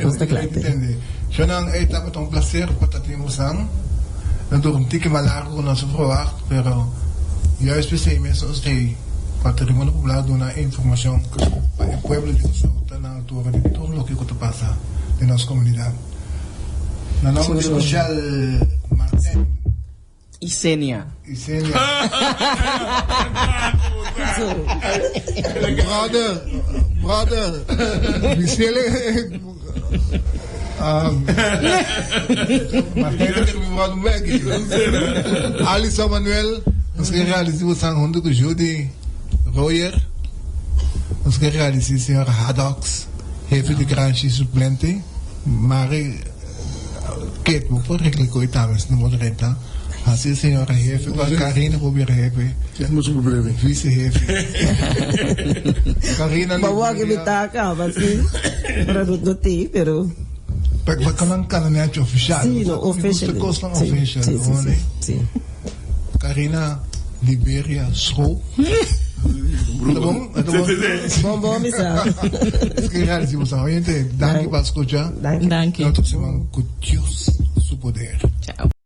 Nos ta kla p'e. Shonnan, ey tabata un placer pa ta tin bosan. No dura un tiki mas largo ku nos a verwacht, pero juist p'esei mes nos ta ey pa Tribuna Popular duna e informacion pa e pueblo di Kòrsou ta na. Altura di tur loke ku ta pasa. Den nos komunidat. Na nòmber di Rochelle Martin. Isenia. Isenia. Brother, brother, Michele. Um, Martin ta mi brother bek. Alison Manuel, nos ke gradisi bo san hunto ku Judy Royer. Nos ke gradisi señor Haddox, hefe di Kranshi suplente. Mari Kate, bo por regla koe tambe si no bo drenta. Hasi e señora hefe ku Karina por bira hefe. Vice hefe. Karina Ba wak mi ta kaba si. Pero no no te, pero. Pa pa kanan kana nechi official. Si, no officially. Mi gusta kosnan official. Si, si, si, si. Karina Liberia Schoo. Ta bon? Ta bon? Bon, bon, mi sa. Esaki gradisi bo sa. Oyente, danki pa skucha. Danki. Danki. Otro siman ku Dios su poder. Chao.